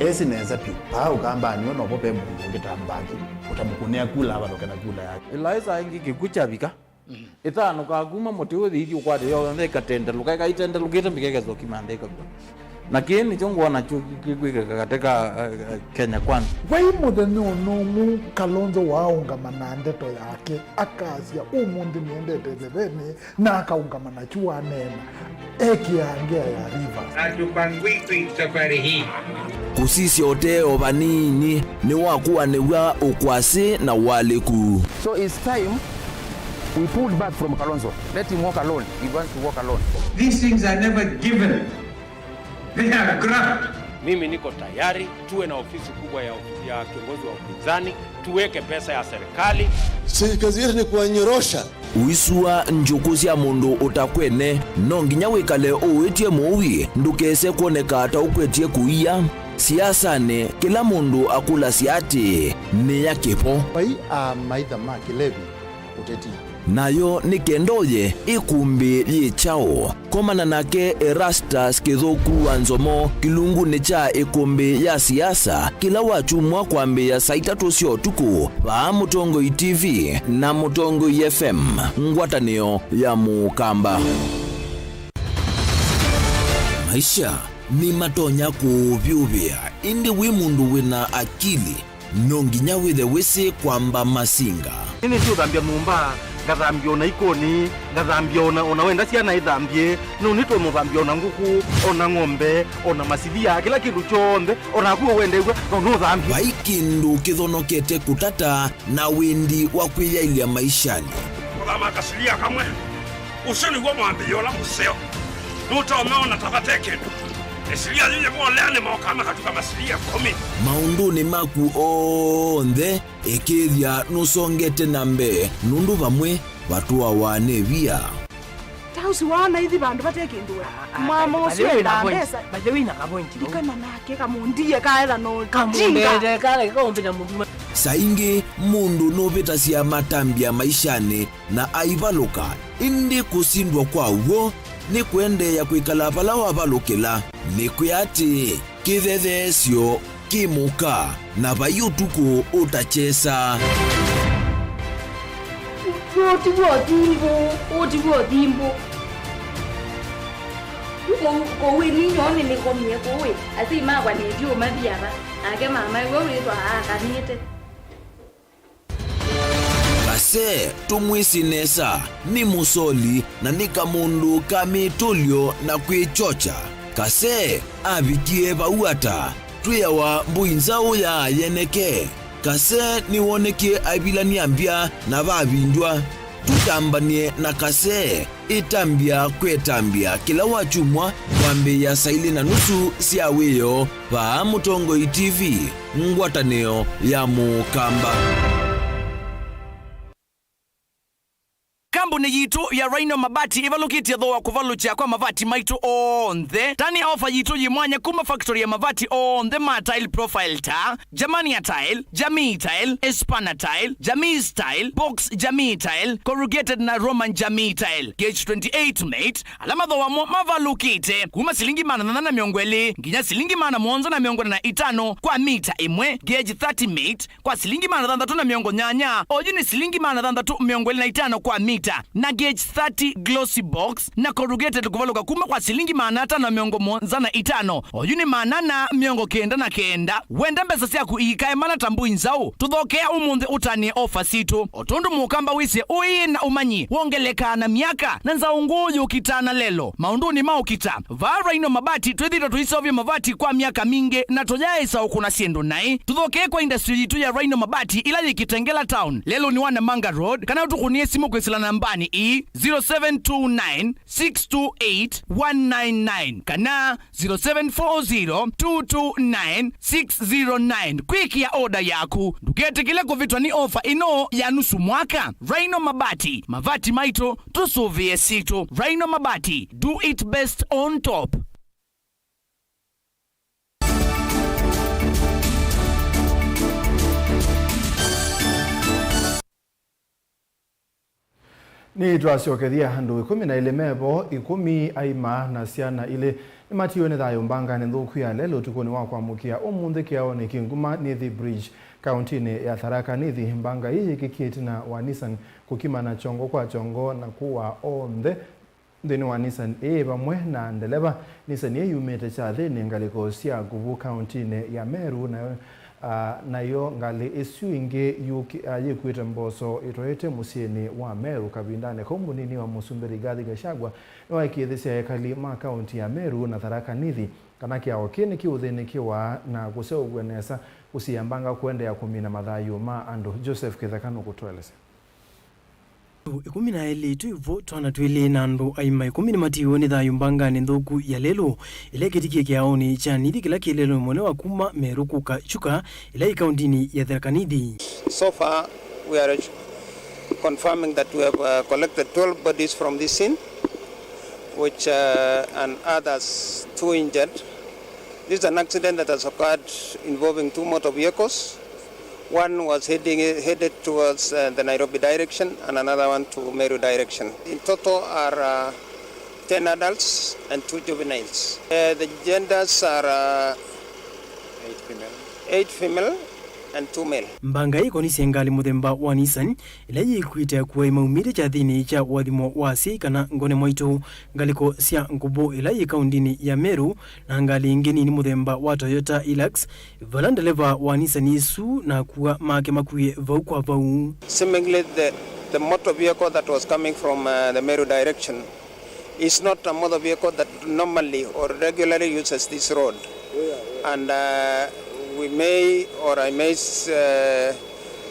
esĩ nesa vyũ, vaa Ũkambanĩ we novo ve mũndũ ũngĩ ta Mbaki ũtamũkũnĩa kula avalũke na kula yake. Ĩlaĩsa ĩngĩ kĩkw'ũ kyavika, ĩtanũkaa kuma mũtĩ ũthi ithi ũkwate yonthe ĩkatendelũka, ĩkaitendelũkĩte mbika ĩkesa ũkima nthĩ ĩkakw'a. Na kĩĩ nĩkyo ngwona kyu kĩkwĩkĩka katĩ ka, eh, eh, Kenya Kwanza. Vai mũthenya o na ũmwe Kalonzo waaũngama na ndeto yake, akasya, "Ũmũnthĩ nĩendete ĩthevenĩ," na akaũngama na kyu waneena, ekĩaa ngea ya Rivers. Hatupangwiki safari hii. Kũsisya ũtee o vanini nĩwakũanĩw'a ũkwasĩ na ũalĩku. So it's time we pulled back from Kalonzo. Let him walk alone. He wants to walk alone. These things are never given. They are graft. Mimi niko tayari tuwe na ofisi kubwa ya, ya kiongozi wa upinzani, tuweke pesa ya serikali. Si kazi yetu ni kuwanyorosha. Ũisua njũkũ sya mũndũ ũtakwene, no nginya wĩkale ũĩtye mũui ndũkese kwoneka ta ũkwetye kũia. Siasanĩ, kĩla mũndũ akũlasya atĩĩ, nĩ ya kĩvo. Vai amaitha ma kĩlevi ũteti. Nayo nĩ kenda ũye ĩkũmbĩ yĩ kyaũ? Komana nake Erastus Kĩthũku wa Nzomo kĩlungunĩ kya ĩkũmbĩ ya siasa kĩla wakyumwa kwambĩĩa saa itatũ sya ũtukũ vaa Mũtongoi T V na Mũtongoi F M, ngwatanĩo ya Mũkamba. Maisha nĩmatonya kũũvyũvĩa, ĩndĩ wĩ mũndũ wĩna akili, no nginya wĩthe wĩsĩ kwamba masinga. Nĩnĩsĩ ũthambya nyũmba, ngathambya ona ikoni, ngathambya ona, ona wenda syana ithambye, no nĩtwe mũthambya ona ngũkũ, ona ng'ombe, ona masilia, kĩla kĩndũ kyonthe, onaku ũwendew'a, no nũthambye. Vai kĩndũ kĩthonokete kũtata na wĩndi wa kwĩyaĩlya maishanĩ. Kũthama kasilia kamwe. Ũsu nĩw'o mwambĩĩo ũla mũseo. Nũtonya ona ta vate kĩndũ. Ĩsilia yĩyĩvolea nĩmokaa makatuka masilia ĩkũmi. Maũndũnĩ maku onthe, ĩkĩĩthya nũsongete na mbee, nũndũ vamwe vatũawa nĩ via. Ta ũsu waona ithi vandũ vate kĩndũ we. Mama ũsu endaa mbesa. By the way, na kavointi vau. Ndikana nake kamũndie kaetha no kamũndete kala kaũmbĩta mũndũ. Saa ingĩ mũndũ nũvĩtasya matambya maishanĩ na aivalũka, ĩndĩ kũsindwa kwa w'o nĩ kũendeea kwĩkala vala wavalũkĩla. Nĩkwĩa atĩĩ, kĩthetheesyo kĩ mũka, na vai ũtukũ ũtakyesa. Ũũ ti w'o thimbũ, ũũ ti w'o thimbũ. Kũu ĩni nyoo nĩnĩkomie kũu ĩ, asyai makwa nĩtyo mathi ava, nake mama ĩwe wĩthwa aakanĩte. Kase tũmwĩsĩ nesa, nĩ mũsoli na nĩ kamũndũ ka mĩtũlyo na kwĩkyokya. Kase avikie vau ata? Twĩawa mbũi nzaũ ya yeneke. Kase nĩwonekie aivilany'a mbya na vavindw'a. Tũtambany'e na Kase. Ĩtambya kwetambya kĩla wakyumwa kwambĩĩa saa ilĩ na nusu sya wĩoo vaa Mũtongoi T V, ngwatanĩo ya Mũkamba. Kambuni yitũ ya Rhino Mabati ĩvalũkĩtye thooa kũvalũkya kwa mavati maitũ onthe. Tani ofa yitũ yĩ mwanya kuma factory ya mavati onthe ma tile profile ta Germania Tile, Jamii Tile, Espana Tile, Jamii Style, Box Jamii Tile, Corrugated na Roman Jamii Tile, Gauge twenty-eight mate, ala mathooa mo mavalũkĩte kuma silingi maana thanthatũ na mĩongo ĩlĩ nginya silingi maana mũonza na mĩongo ĩna na itano kwa mita ĩmwe, Gauge thirty mate kwa silingi maana thanthatũ na mĩongo nyanya, oyu nĩ silingi maana thanthatũ mĩongo ĩlĩ na itano kwa mita na gauge thirty glossy box, na corrugated kũvalũka kuma kwa silingi maana atano mĩongo mũonza na itano, oyu nĩ maana ana mĩongo kenda na kenda. Wenda mbesa syaku iikae mana ta mbũi nzaũ, tũthokea ũmũnthĩ ũtanĩe ofa sitũ. O tondũ mũkamba wĩsĩ ũĩ na ũmanyi wongelekaa na myaka, na nzaũ ngũũ yũkitaa na lelo maũndũnĩ ma ũkita. Vaa Rhino Mabati twĩthĩĩtwe tũiseũvya mavati kwa myaka mingĩ, na tũyaaĩsa ũkũna syĩndũ naĩ. Tũthokee kwa industry yitũ ya Rhino Mabati ĩla yĩ Kitengela Town, lelũnĩ wa Namanga Road, kana ũtũkũnĩe simũ kwĩsĩla nambanĩ ii, zero seven two nine, six two eight, one nine nine kana zero seven four zero, two two nine, six zero nine kwĩkĩa oda yaku. Ndũketĩkĩle kũvĩtwa nĩ ofa ĩno ya nusu mwaka. Rhino Mabati, mavati maitũ, tũsũvĩe sitũ. Rhino Mabati, do it best on top. Nĩtwasyokethya andũ ĩkũmi na elĩ me vo, ĩkũmi aima na syana ilĩ, nĩmatiiwe nĩ thayũ mbanganĩ nthũku ya lelũ ũtukũnĩ wa kwamũkĩa ũmũnthĩ kĩaonĩ kĩ Nguma Nithi Bridge, kaũntinĩ ya Tharaka Nithi. Mbanga ĩĩ yĩkĩkie ĩtina wa Nissan kũkimana kyongo kwa kyongo na kũaa onthe nthĩnĩ wa Nissan ĩĩ vamwe na ndeleva. Nissan ĩĩ yumĩte Kyathĩnĩ, ngalĩko sya Nguvu, kaũntinĩ ya Meru, nayo, ah, nayo ngalĩ ĩsu ĩngĩ yũki-, ah, yĩkuĩte mboso ĩtwaĩte mũsyĩnĩ wa Meru. Kavindanĩ kau, mũnini wa mũsumbĩ Rigathi Gachagua nĩwaĩkĩĩthĩsya ekali ma kaũnti ya Meru na Tharaka Nithi kana kĩao kĩĩ nĩkĩũthĩnĩkĩwa na kũseũvw'a nesa kũsiĩa mbanga kũendeea kũmina mathayũ ma andũ. Joseph Kĩtheka nũkũtũelesya. Andũ ĩkũmi na elĩ twĩ vo, twana twĩlĩ na andũ aima ĩkũmi nĩmatiiwe nĩ thayũ mbanganĩ nthũku ya lelũ ĩla ĩkĩtikie kĩaonĩ kya Nithi kĩla kĩ lelũnĩ mũnene wa kuma Meru kũka Chuka, ĩla yĩ kaũntinĩ ya Tharaka Nithi. So far, we are confirming that we have, uh, collected twelve bodies from this scene, which, uh, and others two injured. This is an accident that has occurred involving two motor vehicles. One was heading, headed towards, uh, the Nairobi direction and another one to Meru direction. In total are, uh, ten adults and two juveniles. Uh, the genders are, uh, eight female and two male. Mbanga ĩkonisye ngalĩ mũthemba wa Nissan ĩla yĩkuĩte akuai maumĩte kyathĩnĩ kya ũathimo wa asyai kana Ngone Mwaitũ, ngalĩko sya Nguvu ĩla yĩ kaũntinĩ ya Meru, na ngalĩ ĩngĩ nini mũthemba wa Toyota Hilux, vala ndeleva wa Nissan ĩsu na akua make makuie vau kwa vau. Seemingly the, the motor vehicle that was coming from, uh, the Meru direction is not a motor vehicle that normally or regularly uses this road. And, uh, we may, or I may, uh,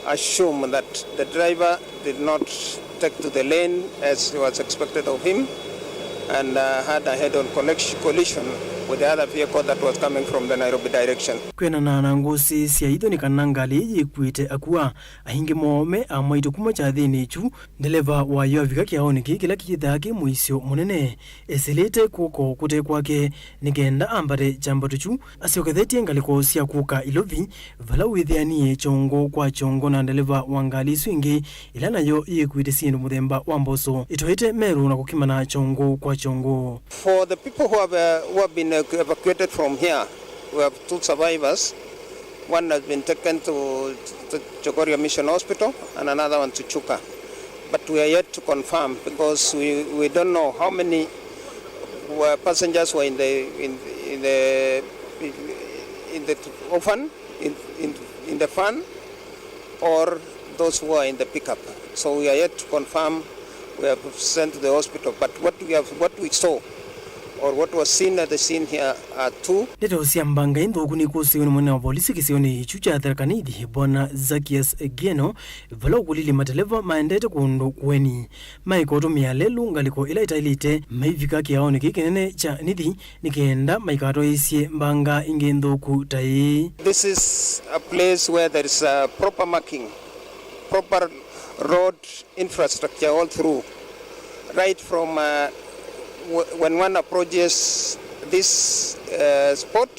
assume that the driver did not take to the lane as was expected of him and, uh, had a head-on collect-, collision with the other vehicle that was coming from the Nairobi direction. Kwĩanana na ngũsĩ sya itho nĩ kana ngalĩ ĩĩ yĩkuĩte akua aingĩ moo me amwaitũ kuma kyathĩnĩ kyu. Ndeleva wayo avika kĩaonĩ kĩĩ kĩla kĩthĩawa kĩ mũisyo mũnene, esĩlĩte kw'oko kũte kwake nĩ kenda ambate kyambato kyu. Asyokethetye ngalĩko sya kũka Ilovi, vala wĩthĩanie kyongo kwa kyongo na ndeleva wa ngalĩ ĩsu ĩngĩ, ĩla nayo yĩkuĩte syĩndũ mũthemba wa mboso ĩtwaĩte Meru na kũkimana kyongo kwa kyongo. For the people who have, uh, who have been evacuated from here, we have two survivors. One has been taken to, to Chogoria Mission Hospital and another one to Chuka. But we are yet to confirm because we, we don't know how many were passengers were in the, in, in the, in the van, in, in, in the van, or those who are in the pickup. So we are yet to confirm. We have sent to the hospital, but what we have, what we saw or what was seen at the scene here are two. Ndeto sya mbanga ĩ nthũku nĩkũsĩwe nĩ mũnene wa volisi kĩsionĩ kyu kya Tharaka Nithi, Bwana Zacchaeus Gieno, vala ũkũlilye mateleva maendete kũndũ kũeni maĩkotũmĩa lelũ ngalĩko ĩla ĩtaĩlĩte maivika kĩaonĩ kĩĩ kĩnene kya Nithi nĩ kenda maikatwaĩĩsye mbanga ĩngĩ nthũku ta ĩĩ. This is a place where there is a proper marking, proper road infrastructure all through, right from, uh, w-, when one approaches this, uh, spot,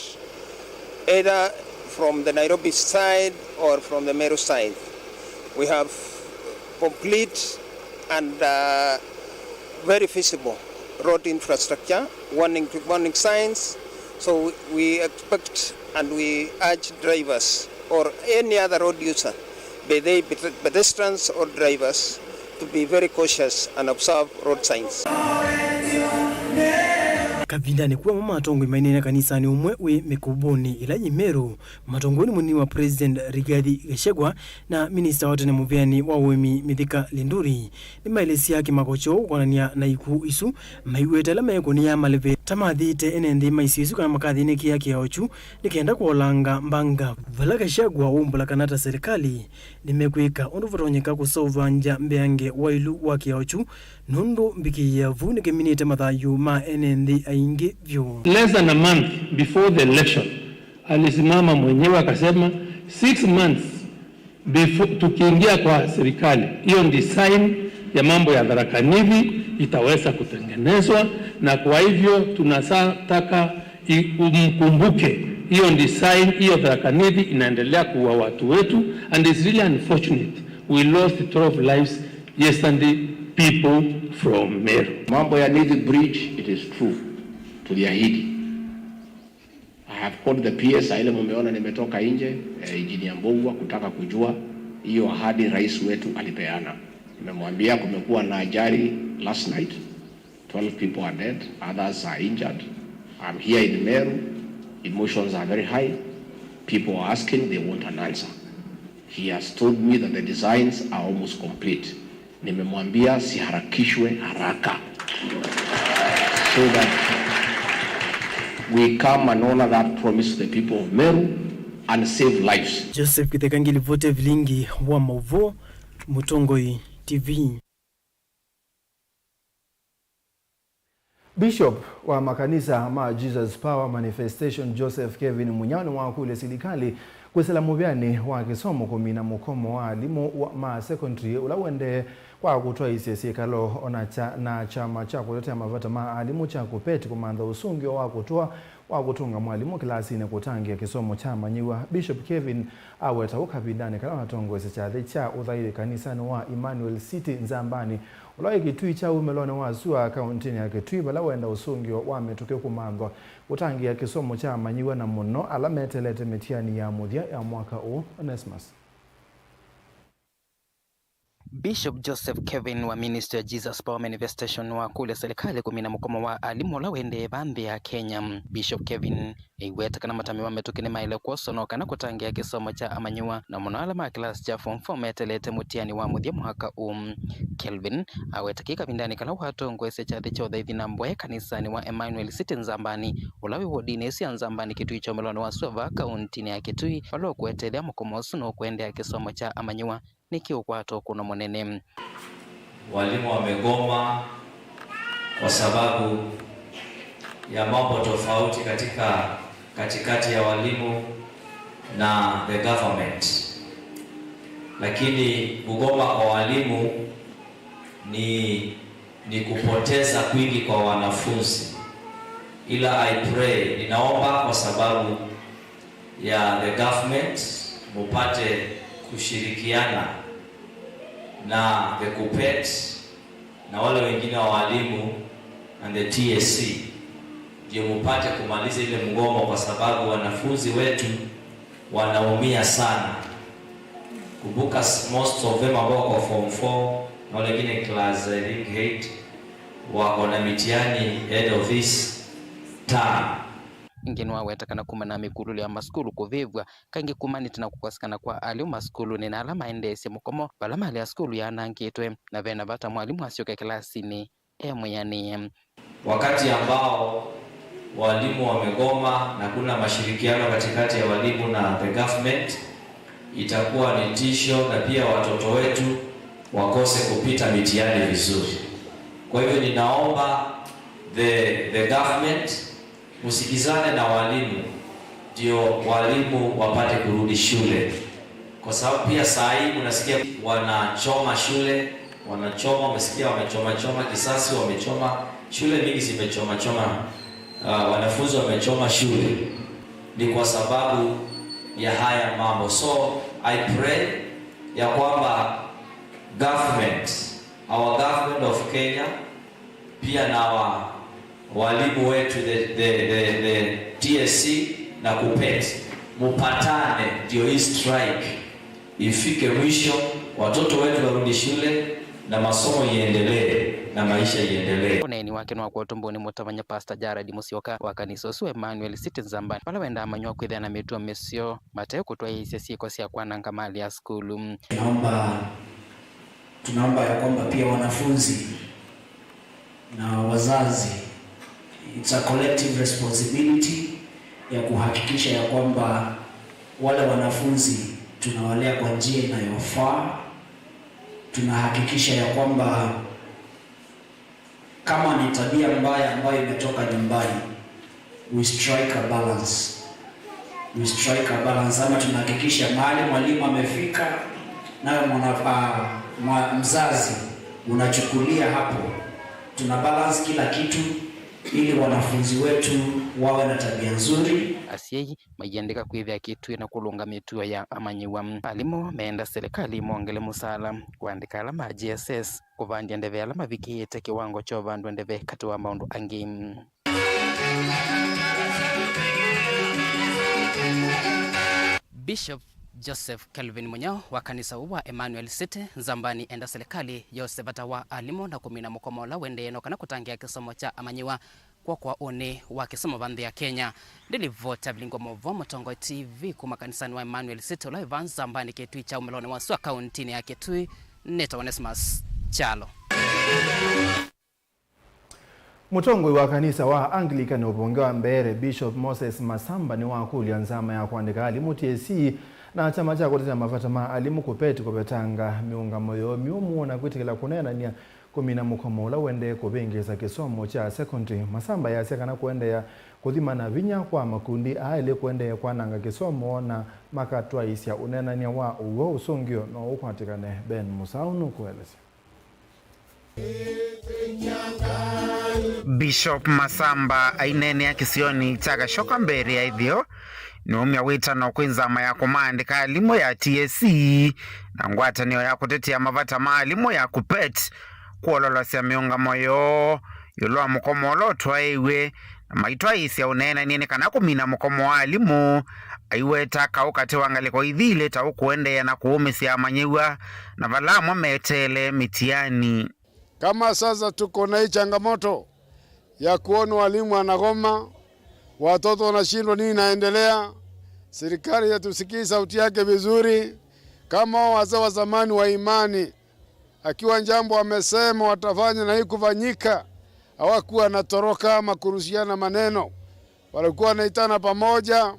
either from the Nairobi side or from the Meru side. We have complete and, uh, very feasible road infrastructure, warning, warning signs. So we expect and we urge drivers or any other road user, be they ped-, pedestrians or drivers, to be very cautious and observe road signs. Kavindanĩ kũũ amo atongoi maineena kanisanĩ ũmwe wĩ Mĩkũvũnĩ ĩla yĩ Meru, mũtongoew'e nĩ mũnini wa President Rigathi Gachagua na minista wa tene mũvĩanĩ wa ũĩmi Mithika Linturi nĩmaelesya kĩmako kyoo kwonany'a na ikuũ isu, maiweta ĩla mekũnĩa malĩve ta mathĩte ene nthĩ ma isio isu kana makathĩnĩkĩa kĩao kyu nĩ kenda kũolanga mbanga, vala Gachagua waumbũla kana ta serikali nĩmekwĩka ũndũ vatonyeka kũseũvangya mbeange waĩlu wa kĩao kyu, nũndũ mbikĩĩa vu nĩkĩminĩte mathayũ ma ene nthĩ aingĩ vyũ. Less than a month before the election, alisimama mwenyewe akasema, six months before tukiingia kwa serikali, hiyo design ya mambo ya Tharaka Nithi itaweza kutengenezwa, na kwa hivyo tunataka i-, umkumbuke hiyo design, hiyo Tharaka Nithi inaendelea kuua watu wetu, and it's really unfortunate we lost twelve lives yesterday, people from Meru. Mambo ya Nithi Bridge, it is true, tuliahidi. I have called the P S, ile mumeona nimetoka nje, eh, Engineer Mbogwa, kutaka kujua hiyo ahadi rais wetu alipeana. Nimemwambia kumekuwa na ajali last night, twelve people are dead, others are injured. I'm here in Meru, emotions are very high, people are asking, they want an answer. He has told me that the designs are almost complete. Nimemwambia siharakishwe haraka so that we come and honor that promise to the people of Meru and save lives. Joseph Kitheka ngilivoti vilingi wa maũvoo, Mũtongoi T V. Bishop wa makanisa ma Jesus Power Manifestation, Joseph Kevin Munyao, nĩwakũlya silikalĩ kwĩsĩla mũvĩanĩ wa kĩsomo kũmina mũkomo wa alimũ wa, ma secondary ũla ũendee kwa kũtwaĩĩsya syĩkalo ona kya, na kyama kya kũtetea mavata ma alimũ kya KUPPET kũmantha ũsũngĩo wa kũtũa wa kũtũnga mwalimũ kĩlasinĩ kũtangĩĩa kĩsomo kya amanyĩw'a. Bishop Kevin aweta ũu kavindanĩ kala watongoesya kyathĩ kya ũthaithĩ kanisanĩ wa Emmanuel City Nzambani, ũla wĩ Kĩtui kya wumĩlonĩ wa sua kaũntĩnĩ ya Kĩtui, vala wenda ũsũngĩo wa mĩtũkĩ kũmanthwa kũtangĩĩa kĩsomo kya amanyĩw'a, na mũno ala meteelete mĩtiani ya mũthya ya mwaka ũũ. Onesmus. Bishop Joseph Kevin wa Ministry ya Jesus Power Manifestation nĩwakũlya silikalĩ kũmina mũkomo wa alimũ ũla ũendee vaa nthĩ ya Kenya. Bishop Kevin aiweta kana matambya ma mĩtũkĩ nĩmaĩle kwoswa no kana kũtangĩĩa kĩsomo kya amanyĩw'a, na mũno ala ma kĩlasi kya form four meteelete mũtiani wa mũthya mwaka ũũ. Kelvin aweta kĩĩ kavindanĩ kala watongoesya kyathĩ kya ũthaithi na mboya kanisanĩ wa Emmanuel City Nzambani, ũla wĩ wodinĩ ĩsu ya Nzambani Kĩtui kya ũmĩlonĩ wa sua vaa kaũntĩnĩ ya Kĩtui, vala ũkũeteelea mũkomo ũsu no kũendea kĩsomo kya amanyĩw'a nĩkĩ ũkwata ũkũno mũnene. Walimu wamegoma kwa sababu ya mambo tofauti katika, katikati ya walimu na the government. Lakini kugoma kwa walimu ni, ni kupoteza kwingi kwa wanafunzi. Ila I pray, ninaomba kwa sababu ya the government, mupate kushirikiana na the KUPPET na wale wengine wa walimu and the T S C, ndio mupate kumaliza ile mgomo, kwa sababu wanafunzi wetu wanaumia sana. Kumbuka, s-, most of them ambao wako form four na wale wengine class, I think, eight, wako na mitihani end of this term. Ĩngĩ nĩwaweta kana kumana na mĩkulũlo ya masukulu kũvĩvw'a, kaingĩ kumanĩte na kũkosekana kwa alimũ masukulunĩ na ala maendeesye mũkomo vala malea sukulu yaanangĩtwe, na ve na vata mwalimũ asyoke kĩlasinĩ e mwĩanĩe. Wakati ambao walimu wamegoma na kuna mashirikiano katikati ya walimu na the government, itakuwa ni tisho na pia watoto wetu wakose kupita mitihani vizuri. Kwa hivyo ninaomba the, the government msikizane na walimu, ndio walimu wapate kurudi shule, kwa sababu pia saa hii unasikia wanachoma shule, wanachoma, umesikia wamechoma choma, kisasi wamechoma, shule mingi zimechoma choma, uh, wanafunzi wamechoma shule, ni kwa sababu ya haya mambo. So I pray ya kwamba government, our government of Kenya, pia na wa-, walimu wetu, the, the, the, the T S C na KUPPET, mupatane ndio hii strike ifike mwisho, watoto wetu warudi shule, Na masomo iendelee, na maisha iendelee. Ũneeni wake nĩwakwetwe mbũnĩ mũtavany'a Pastor Jared Musyoka wa kanisa ũsu wa Emmanuel City Nzambani, vala wendaa amanyĩw'a kwĩthĩa na mĩtuo mĩseo mate kũtwaĩĩsya syĩko sya kwananga malĩ ya sukulu. Tunaomba, tunaomba ya kwamba pia wanafunzi na wazazi, it's a collective responsibility ya kuhakikisha ya kwamba wale wanafunzi tunawalea kwa njia inayofaa. Tunahakikisha ya kwamba kama ni tabia mbaya ambayo imetoka nyumbani, we strike a balance. We strike a balance, ama tunahakikisha mahali mwalimu amefika, nayo mwana, ah, mwa-, mzazi unachukulia hapo. Tuna balance kila kitu ili wanafunzi wetu wawe na tabia nzuri. Asyai maiandĩka kwĩthĩa kĩtwĩ na kũlũnga mĩtuo ya amanyĩw'a. Alimũ meenda silikalĩ ĩmongele mũsaala, kũandĩka ala ma J S S, kũvandya ndeve ala mavikĩĩte kĩwango kya ũvandwa ndeve, katĩ wa maũndũ angĩ. Bishop Joseph Kelvin Mũnyao wa kanisa ũũ wa Emmanuel City Nzambani enda silikalĩ yose vata wa alimũ na kũmina mũkomo ũla ũendee no kana kũtangĩĩa kĩsomo kya amanyĩw'a kw'okoa ũnĩ wa kĩsomo va nthĩ ya Kenya. Ndilivoti ya Vilingwa Maũvoo, Mũtongoi T V, kuma kanisanĩ wa Emmanuel City ũla wĩ vaa Nzambani, Kĩtui kya ũmĩlonĩ wa sua, kauntinĩ ya Kĩtui. Nĩtawa Onesmus Kyalo. Mũtongoi wa kanisa wa Anglican ũvonge wa Mbeere, Bishop Moses Masamba, nĩwakũlya nzama ya kũandĩka alimũ T S C na kyama kya kũtetea mavata ma alimũ KUPPET kũvetanga mĩũngamo yoo myũmũ na kwĩtĩkĩla kũneenany'a kũmina mũkomo ũla ũendee kũvĩngĩĩsa kĩsomo kya secondary. Masamba easya kana kũendeea kũthima na vinya kwa makundi aa elĩ kũendee kwananga kĩsomo na makatwaĩĩsya ũneenany'a wa ũw'o. Ũsũngĩo no ũkwatĩkane. Ben Mũsaũ nũkũelesya. Bishop Masamba aineenea kĩsionĩ kya Kasyoka Mbeere ya ĩtheo, nĩwaumya wĩtano kwĩ nzama ya kũmaandĩka alimũ ya T S C na ngwatanĩo ya kũtetea mavata ma alimũ ya KUPPET kwololosya mĩũngamo yoo ĩũlũ wa mũkomo ũla ũtwaĩĩw'e, na maitwaĩĩsya ũneenany'a nĩ kana kũmina mũkomo wa alimũ, aiweta kaũ katĩ wa ngalĩko ithi ilĩ ta ũkũendeea na kũũmĩsya amanyĩw'a na vala amwe meteele mĩtiani. Kama sasa tuko na hii changamoto ya kuona walimu wanagoma, watoto wanashindwa nini inaendelea, serikali hatusikii sauti yake vizuri. Kama hao wazee wa zamani wa imani, akiwa jambo wamesema watafanya na hii kufanyika, hawakuwa wanatoroka ama kurushiana maneno. Walikuwa wanaitana pamoja,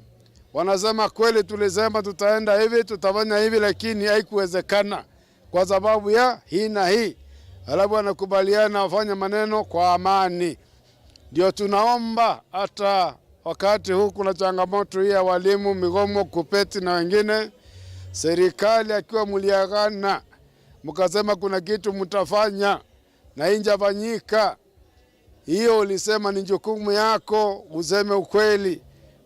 wanasema, "Kweli tulisema tutaenda hivi, tutafanya hivi, lakini haikuwezekana kwa sababu ya hii na hii." Alafu wanakubaliana wafanya maneno kwa amani. Ndio tunaomba hata wakati huu kuna changamoto hii ya walimu, migomo, KUPPET na wengine, serikali akiwa mliagana, mkasema kuna kitu mtafanya na injafanyika, hiyo ulisema ni jukumu yako useme ukweli.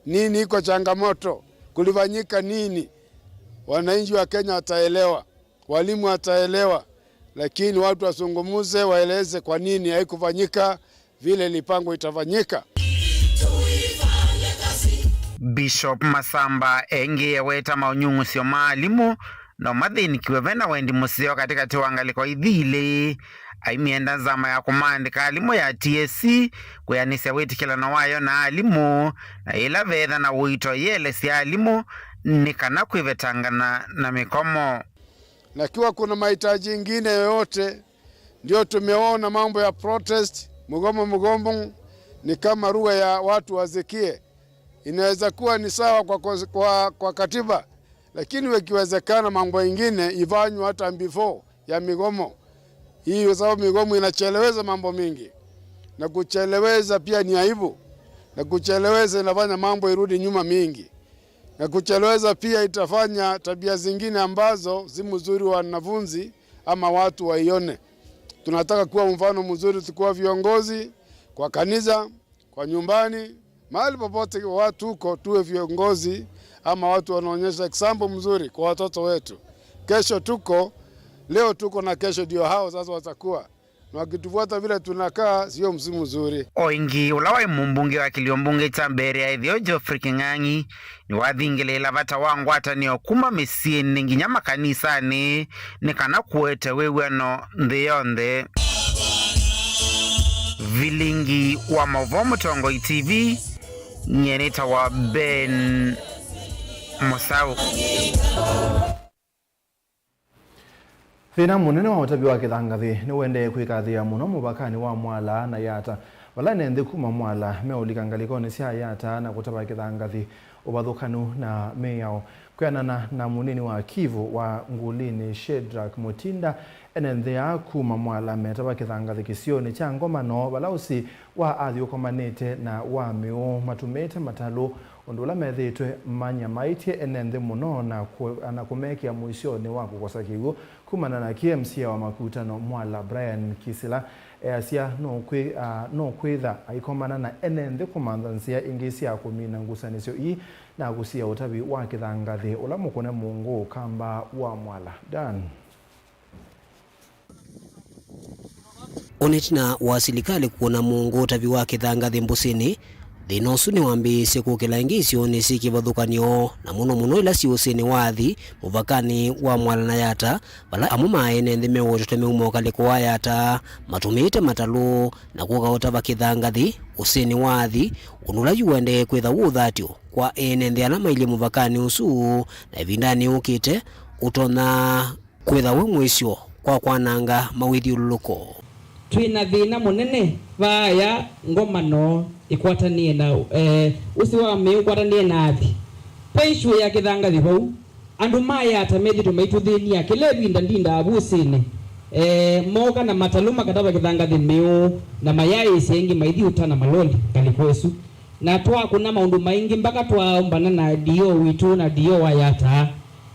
Nini iko changamoto? Kulifanyika nini? Wananchi wa Kenya wataelewa, walimu wataelewa, lakini watu wasungumuze, waeleze kwa nini haikufanyika vile ilipangwa itafanyika. Bishop Masamba engĩ eweta maũnyung'ũsyo ma alimũ no mathĩnĩkiwe ve na wendi mũseo katĩkatĩ wa ngalĩko ithi ilĩ. Aimyenda nzama ya kũmaandĩka alimũ ya T S C kwĩanĩsya wĩtĩkĩlano wayo na alimũ, na yĩla veetha na ũito yĩelesya alimũ nĩ kana kwĩvetangana na mĩkomo. Na kiwa kuna mahitaji ingine yoyote, ndio tumeona mambo ya protest, mgomo. Mgomo ni kama lugha ya watu wasikie. Inaweza kuwa ni sawa kwa, kwa, kwa, kwa katiba, lakini ikiwezekana mambo ingine ifanywe hata before ya migomo. Hii kwa sababu migomo inacheleweza mambo mingi, na kucheleweza pia ni aibu, na kucheleweza inafanya mambo irudi nyuma mingi, na kucheleweza pia itafanya tabia zingine ambazo si mzuri wanafunzi ama watu waione. Tunataka kuwa mfano mzuri tukiwa viongozi kwa kanisa, kwa nyumbani, mahali popote watu uko, tuwe viongozi ama watu wanaonyesha example mzuri kwa watoto wetu. Kesho tuko, leo tuko na kesho ndio hao sasa watakuwa. Na wakitufuata vile tunakaa, sio msimu mzuri. O ĩngĩ, ũla waĩ mũmbunge wa kĩlio mbunge kya Mbeere ya Ĩtheo, Geoffrey Kĩng'ang'i, nĩwathingĩlĩĩla vata wa ngwatanĩo kuma mĩsyĩnĩ nginya makanisanĩ nĩ kana kũete wĩw'ano nthĩ yonthe. Vilingi wa maũvoo Mũtongoi T V, nyie nĩtawa Ben Mũsaũ. Thĩna mũnene wa ũtavi wa kĩthangathĩ nĩũendee kwĩkathĩa mũno mũvakanĩ wa Mwala na Yata, vala ene nthĩ kuma Mwala meũlika ngalĩkonĩ sya Yata na kũtava kĩthangathĩ ũvathũkanu na mĩao. Kwĩanana na mũnini wa Kivu wa Ngulini, Shedrack Mutinda, ene nthĩ aa kuma Mwala metava kĩthangathĩ kĩsionĩ kya Ngomano, vala ũsĩ wa athi ũkomanĩte na wa mĩũ matumĩte matalũ, ũndũ ũla methĩĩtwe manyamaĩtye ene nthĩ mũno na kũ-, na kũmekĩa mũisyonĩ wa kũkosa kĩw'ũ. Kumana na kĩ, M C A wa Makutano Mwala, Brian Kisila, easya nũkwĩ-, ah, nũkwĩtha aikomana na ene nthĩ kũmantha nzĩa ingĩ sya kũmina ngusanĩsyo ii na kũsia ũtavi wa kĩthangathĩ ũla mũkũne mũngũ ũkamba wa Mwala. Dan. O na ĩtina wa silikalĩ kwona mũngũ ũtavi wa kĩthangathĩ mbũsĩnĩ, thĩna ũsu nĩwambĩĩisye kũkĩla ĩngĩ isionĩ syĩ kĩvathũkany'o, na mũno mũno ila syĩ ũsĩnĩ wa athi mũvakanĩ wa Mwala na Yata, vala amwe ma ene nthĩ mewetetwe meuma ũkalĩko wa Yata matũmĩĩte matalũ na kũka ũtava kĩthangathĩ ũsĩnĩ wa athi, ũndũ ũla yu ũendee kwĩtha wĩ ũthatyo kwa ene nthĩ ala mailyĩ mũvakanĩ ũsu, na ĩvindanĩ yũkĩte ũtonya kwĩtha wĩ mũisyo kwa kwananga mawĩthyũlũlũko. Twĩ na thĩna mũnene vaaya Ngomano ĩkwatanĩe na, eh, ũsĩ wa mĩĩ ũkwatanĩe na athi. Ve issue ya kĩthangathĩ vau. Andũ ma Yata methĩtwe maitũthĩny'a kĩla ĩvinda ndindaa vusĩnĩ. Eh, mooka na matalũ makatava kĩthangathĩ mĩũ na mayaĩĩsya ĩngĩ maithi ũtana maloli ngalĩko ĩsu. Na twakũna maũndũ maingĩ mpaka twaumbana na D O witũ na D O wa Yata.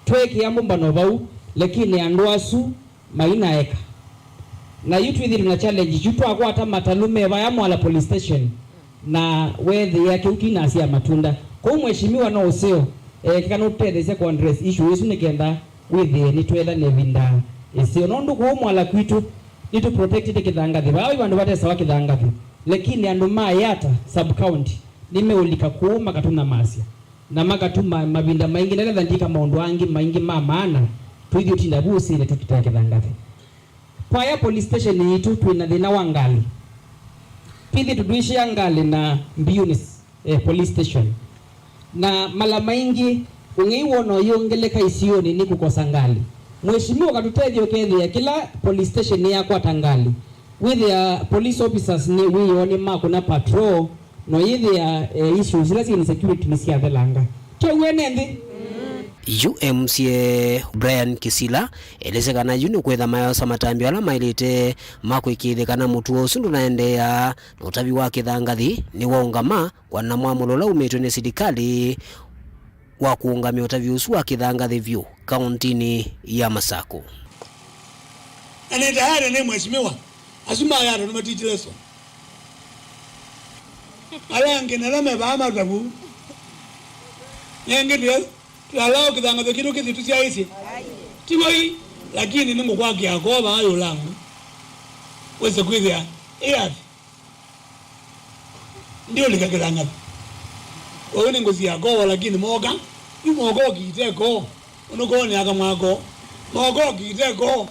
Tweekĩa mbũmbano vau, lakini andũ asu mainaeka. Na yu twĩthĩtwe na challenge yu, twakwata matalũ me vaya Mwala Police Station, na weethĩa kĩu kĩnasya matunda. Kwoou mheshimiwa no ũseo, eh, keka nũtũtetheesya kũ address issue ĩsu nĩ kenda wĩthĩe nĩtwetha na ĩvinda ĩseo. Nũndũ kũu Mwala kwitũ, nĩtũprotectĩte kĩthangathĩ. Vaa vandũ vatesawa kĩthangathĩ. Lakini andũ ma Yata sub-county nĩmeũlika kũu makatũnyamasya. Na makatuma mavinda maingĩ nĩgetha ndika maũndũ angĩ maingĩ ma maana, tũithi ũtinda vu ũsĩnĩ tũkitĩa kĩthangathĩ. Vaya police station yitũ twĩ na thĩna wa ngalĩ. Twĩthĩtwe tũishĩa ngalĩ na Mbiuni, eh, police station. Na mala maingĩ, ũng'ei wona ũyĩongeleka isionĩ nĩ kũkosa ngalĩ. Mheshimiwa ũkatũtethya ũkethĩa kĩla police station nĩyakwata ngalĩ. Wĩthĩa police officers nĩ wĩoo nĩmakũna patrol, no yĩthĩa, eh, issues ila syĩ insecurity nĩsyathelanga. Tyo w'o ene nthĩ? Yu M C A Brian Kisila elesya kana yu nĩ kwĩtha mayosa matambya ala maĩlĩte ma kũĩkĩĩthya kana mũtuo ũsu ndũnaendeea, na ũtavi wa kĩthangathĩ nĩwaũngama kwana mwamũlo ũla umĩtwe nĩ silikalĩ wa kũũngamya ũtavi ũsu wa kĩthangathĩ vyũ kaũntinĩ ya Masakũ. Na nĩ tayari nĩ mheshimiwa, asu ma Yata nĩmatwĩtye lesson. Ala angĩ nala me vaa mathavu. Nengĩ twĩ, twĩalaa kĩthangathĩ kĩtũ kĩthi tũsyaĩsye. Ti woi, lakini nĩngũkwakĩa koo vaa yũlangu. Wĩse kwĩthĩa ĩathi. Ndiũlika kĩthangathĩ. Ũyũ nĩ ngũsi ya koo, lakini mooka. Yu mooka ũkiite koo. Ũnũkoo nĩ aka mwako. Mooka ũkiite koo.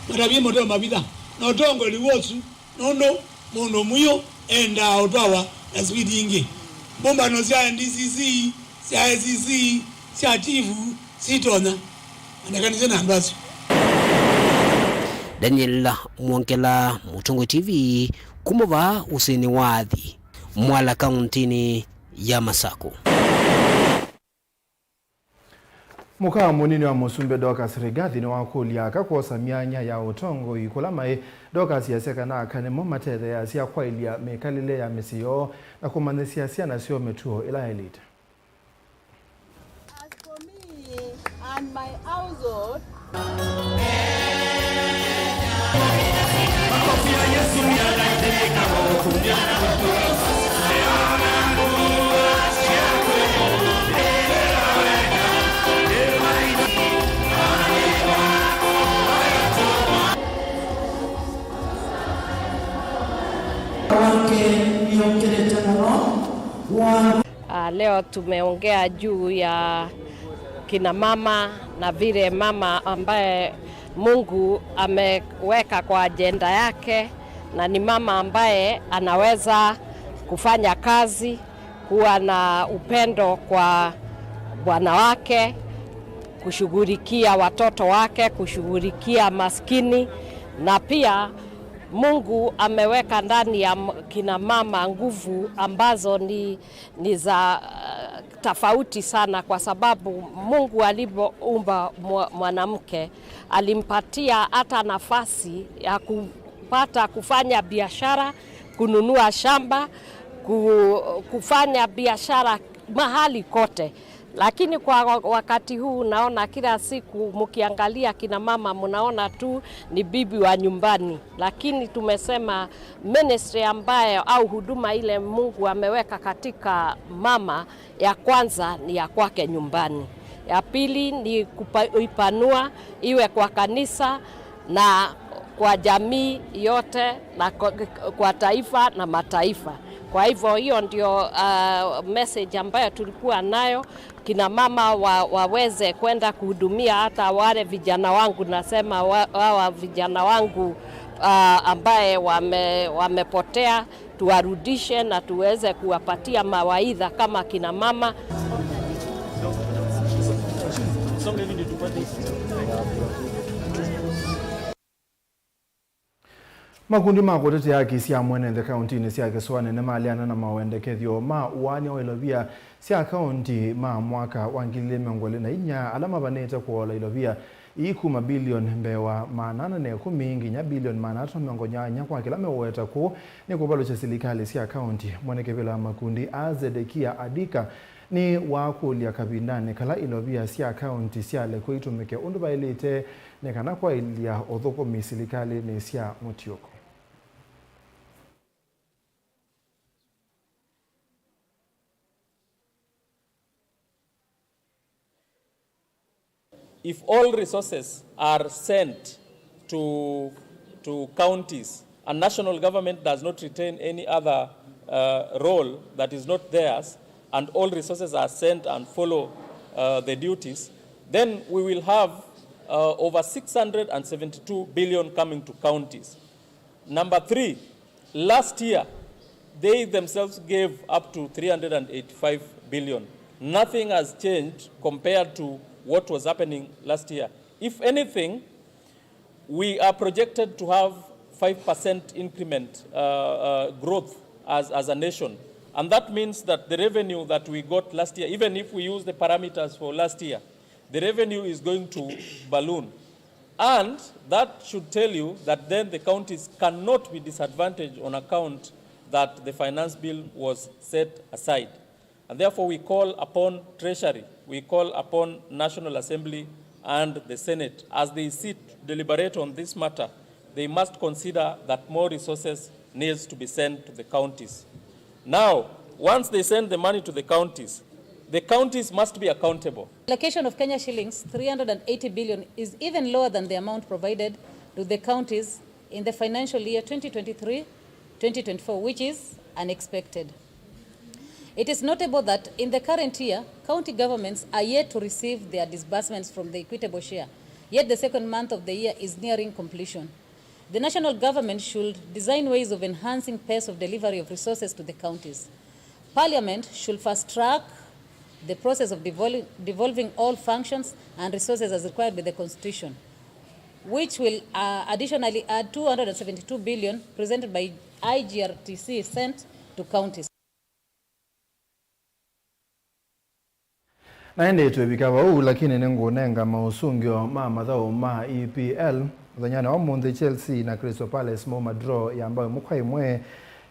Matavye mũteo mavitha. Na ũtongoli w'osu. Nũndũ mũndũ mũyũ endaa ũtwawa na speed ingĩ. Mbũmbano sya N D C C, sya A C C, sya chifu, sitonya. Andakanĩsye na andũ asu. Daniel Mwongela, Mũtongoi T V, kuma vaa ũsĩnĩ wa Athi, Mwala, kaũntinĩ ya Masakũ. Mũka mũnini wa mũsumbĩ Dorcas Rigathi nĩwakũlya aka kwosa myanya ya ũtongoi kũla maĩ. Dorcas easya kana aka nĩmo matetheeasya kwaĩlya mĩkalĩle ya mĩsyĩ yoo na kũmanyĩsya syana syoo mĩtuo ĩla yaĩlĩte. As for me and my household, Leo tumeongea juu ya kina mama na vile mama ambaye Mungu ameweka kwa ajenda yake, na ni mama ambaye anaweza kufanya kazi, kuwa na upendo kwa bwana wake, kushughulikia watoto wake, kushughulikia maskini, na pia Mungu ameweka ndani ya m-, kina mama nguvu ambazo ni, ni za, uh, tofauti sana, kwa sababu Mungu alivyoumba mwa-, mwanamke, alimpatia hata nafasi ya kupata kufanya biashara, kununua shamba, ku-, kufanya biashara mahali kote. Lakini kwa wa-, wakati huu naona kila siku mkiangalia kina mama, mnaona tu ni bibi wa nyumbani. Lakini tumesema ministry ambayo au huduma ile Mungu ameweka katika mama, ya kwanza ni ya kwake nyumbani. Ya pili ni kupa-, kuipanua iwe kwa kanisa na kwa jamii yote na kwa, kwa taifa na mataifa. Kwa hivyo hiyo ndio, uh, message ambayo tulikuwa nayo, kina mama wa-, waweze kwenda kuhudumia hata wale vijana wangu, nasema wa-, wawa vijana wangu, uh, ambaye wame-, wamepotea, tuwarudishe na tuweze kuwapatia mawaidha kama kina mama. Makundi ma kũtetea haki sya mwene nthĩ kauntinĩ sya Kĩsũanĩ nĩmaleana na mawendekethyo ma ũaany'a wa ilovia sya kaunti ma mwaka wa ngili ili mĩongo ĩlĩ na inya ala mavanĩte kũola ilovia ii kuma bilioni mbee wa maana ana na ĩkũmi nginya bilioni maana atatũ na mĩongo nyanya kwa kĩla meũweta kũu nĩ kũvalũkya silikalĩ sya kaunti. Mwene kĩvĩla wa makundi aa Zedekia Adika nĩwakũlya kavindanĩ kala ilovia sya kaunti syalekwa itũmĩke ũndũ vaĩlĩte nĩ kana kwaĩlya ũthũkũmi silikalĩnĩ sya mũtiũko. If all resources are sent to, to counties and national government does not retain any other, uh, role that is not theirs, and all resources are sent and follow, uh, the duties, then we will have, uh, over six hundred and seventy-two billion coming to counties. Number three, last year, they themselves gave up to three hundred and eighty-five billion. Nothing has changed compared to what was happening last year. If anything, we are projected to have five percent increment, uh, uh, growth as, as a nation. And that means that the revenue that we got last year, even if we use the parameters for last year, the revenue is going to balloon. And that should tell you that then the counties cannot be disadvantaged on account that the finance bill was set aside. And therefore we call upon Treasury, we call upon National Assembly and the Senate, as they sit to deliberate on this matter, they must consider that more resources needs to be sent to the counties. Now, once they send the money to the counties, the counties must be accountable. Allocation of Kenya shillings three hundred and eighty billion is even lower than the amount provided to the counties in the financial year twenty twenty-three twenty twenty-four, which is unexpected. It is notable that in the current year, county governments are yet to receive their disbursements from the equitable share, yet the second month of the year is nearing completion. The national government should design ways of enhancing pace of delivery of resources to the counties. Parliament should fast track the process of devol-, devolving all functions and resources as required by the Constitution, which will, uh, additionally add two hundred and seventy-two billion presented by I G R T C sent to counties. Na ĩndĩ twĩvika vau, lakini nĩngũnenga maũsũngĩo ma mathaũ ma E P L. Mũthenyanĩ wa ũmũnthĩ, Chelsea na Crystal Palace mauma draw ya mbao ĩmwe kwa ĩmwe.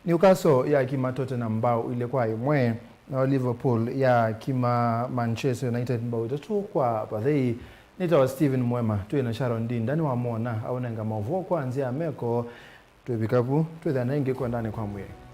Newcastle yakima Tottenham mbao ilĩ kwa ĩmwe, nayo Liverpool yakima Manchester United mbao itatũ kwa vathei. Nĩtawa Steven Mwema, twĩ na Sharon Ndinda, nĩwamwona aũnenga maũvoo kwa nzĩa ya meko. Twĩvika vu, twĩthĩana ĩngĩ kwendanĩ kwa mwĩĩ.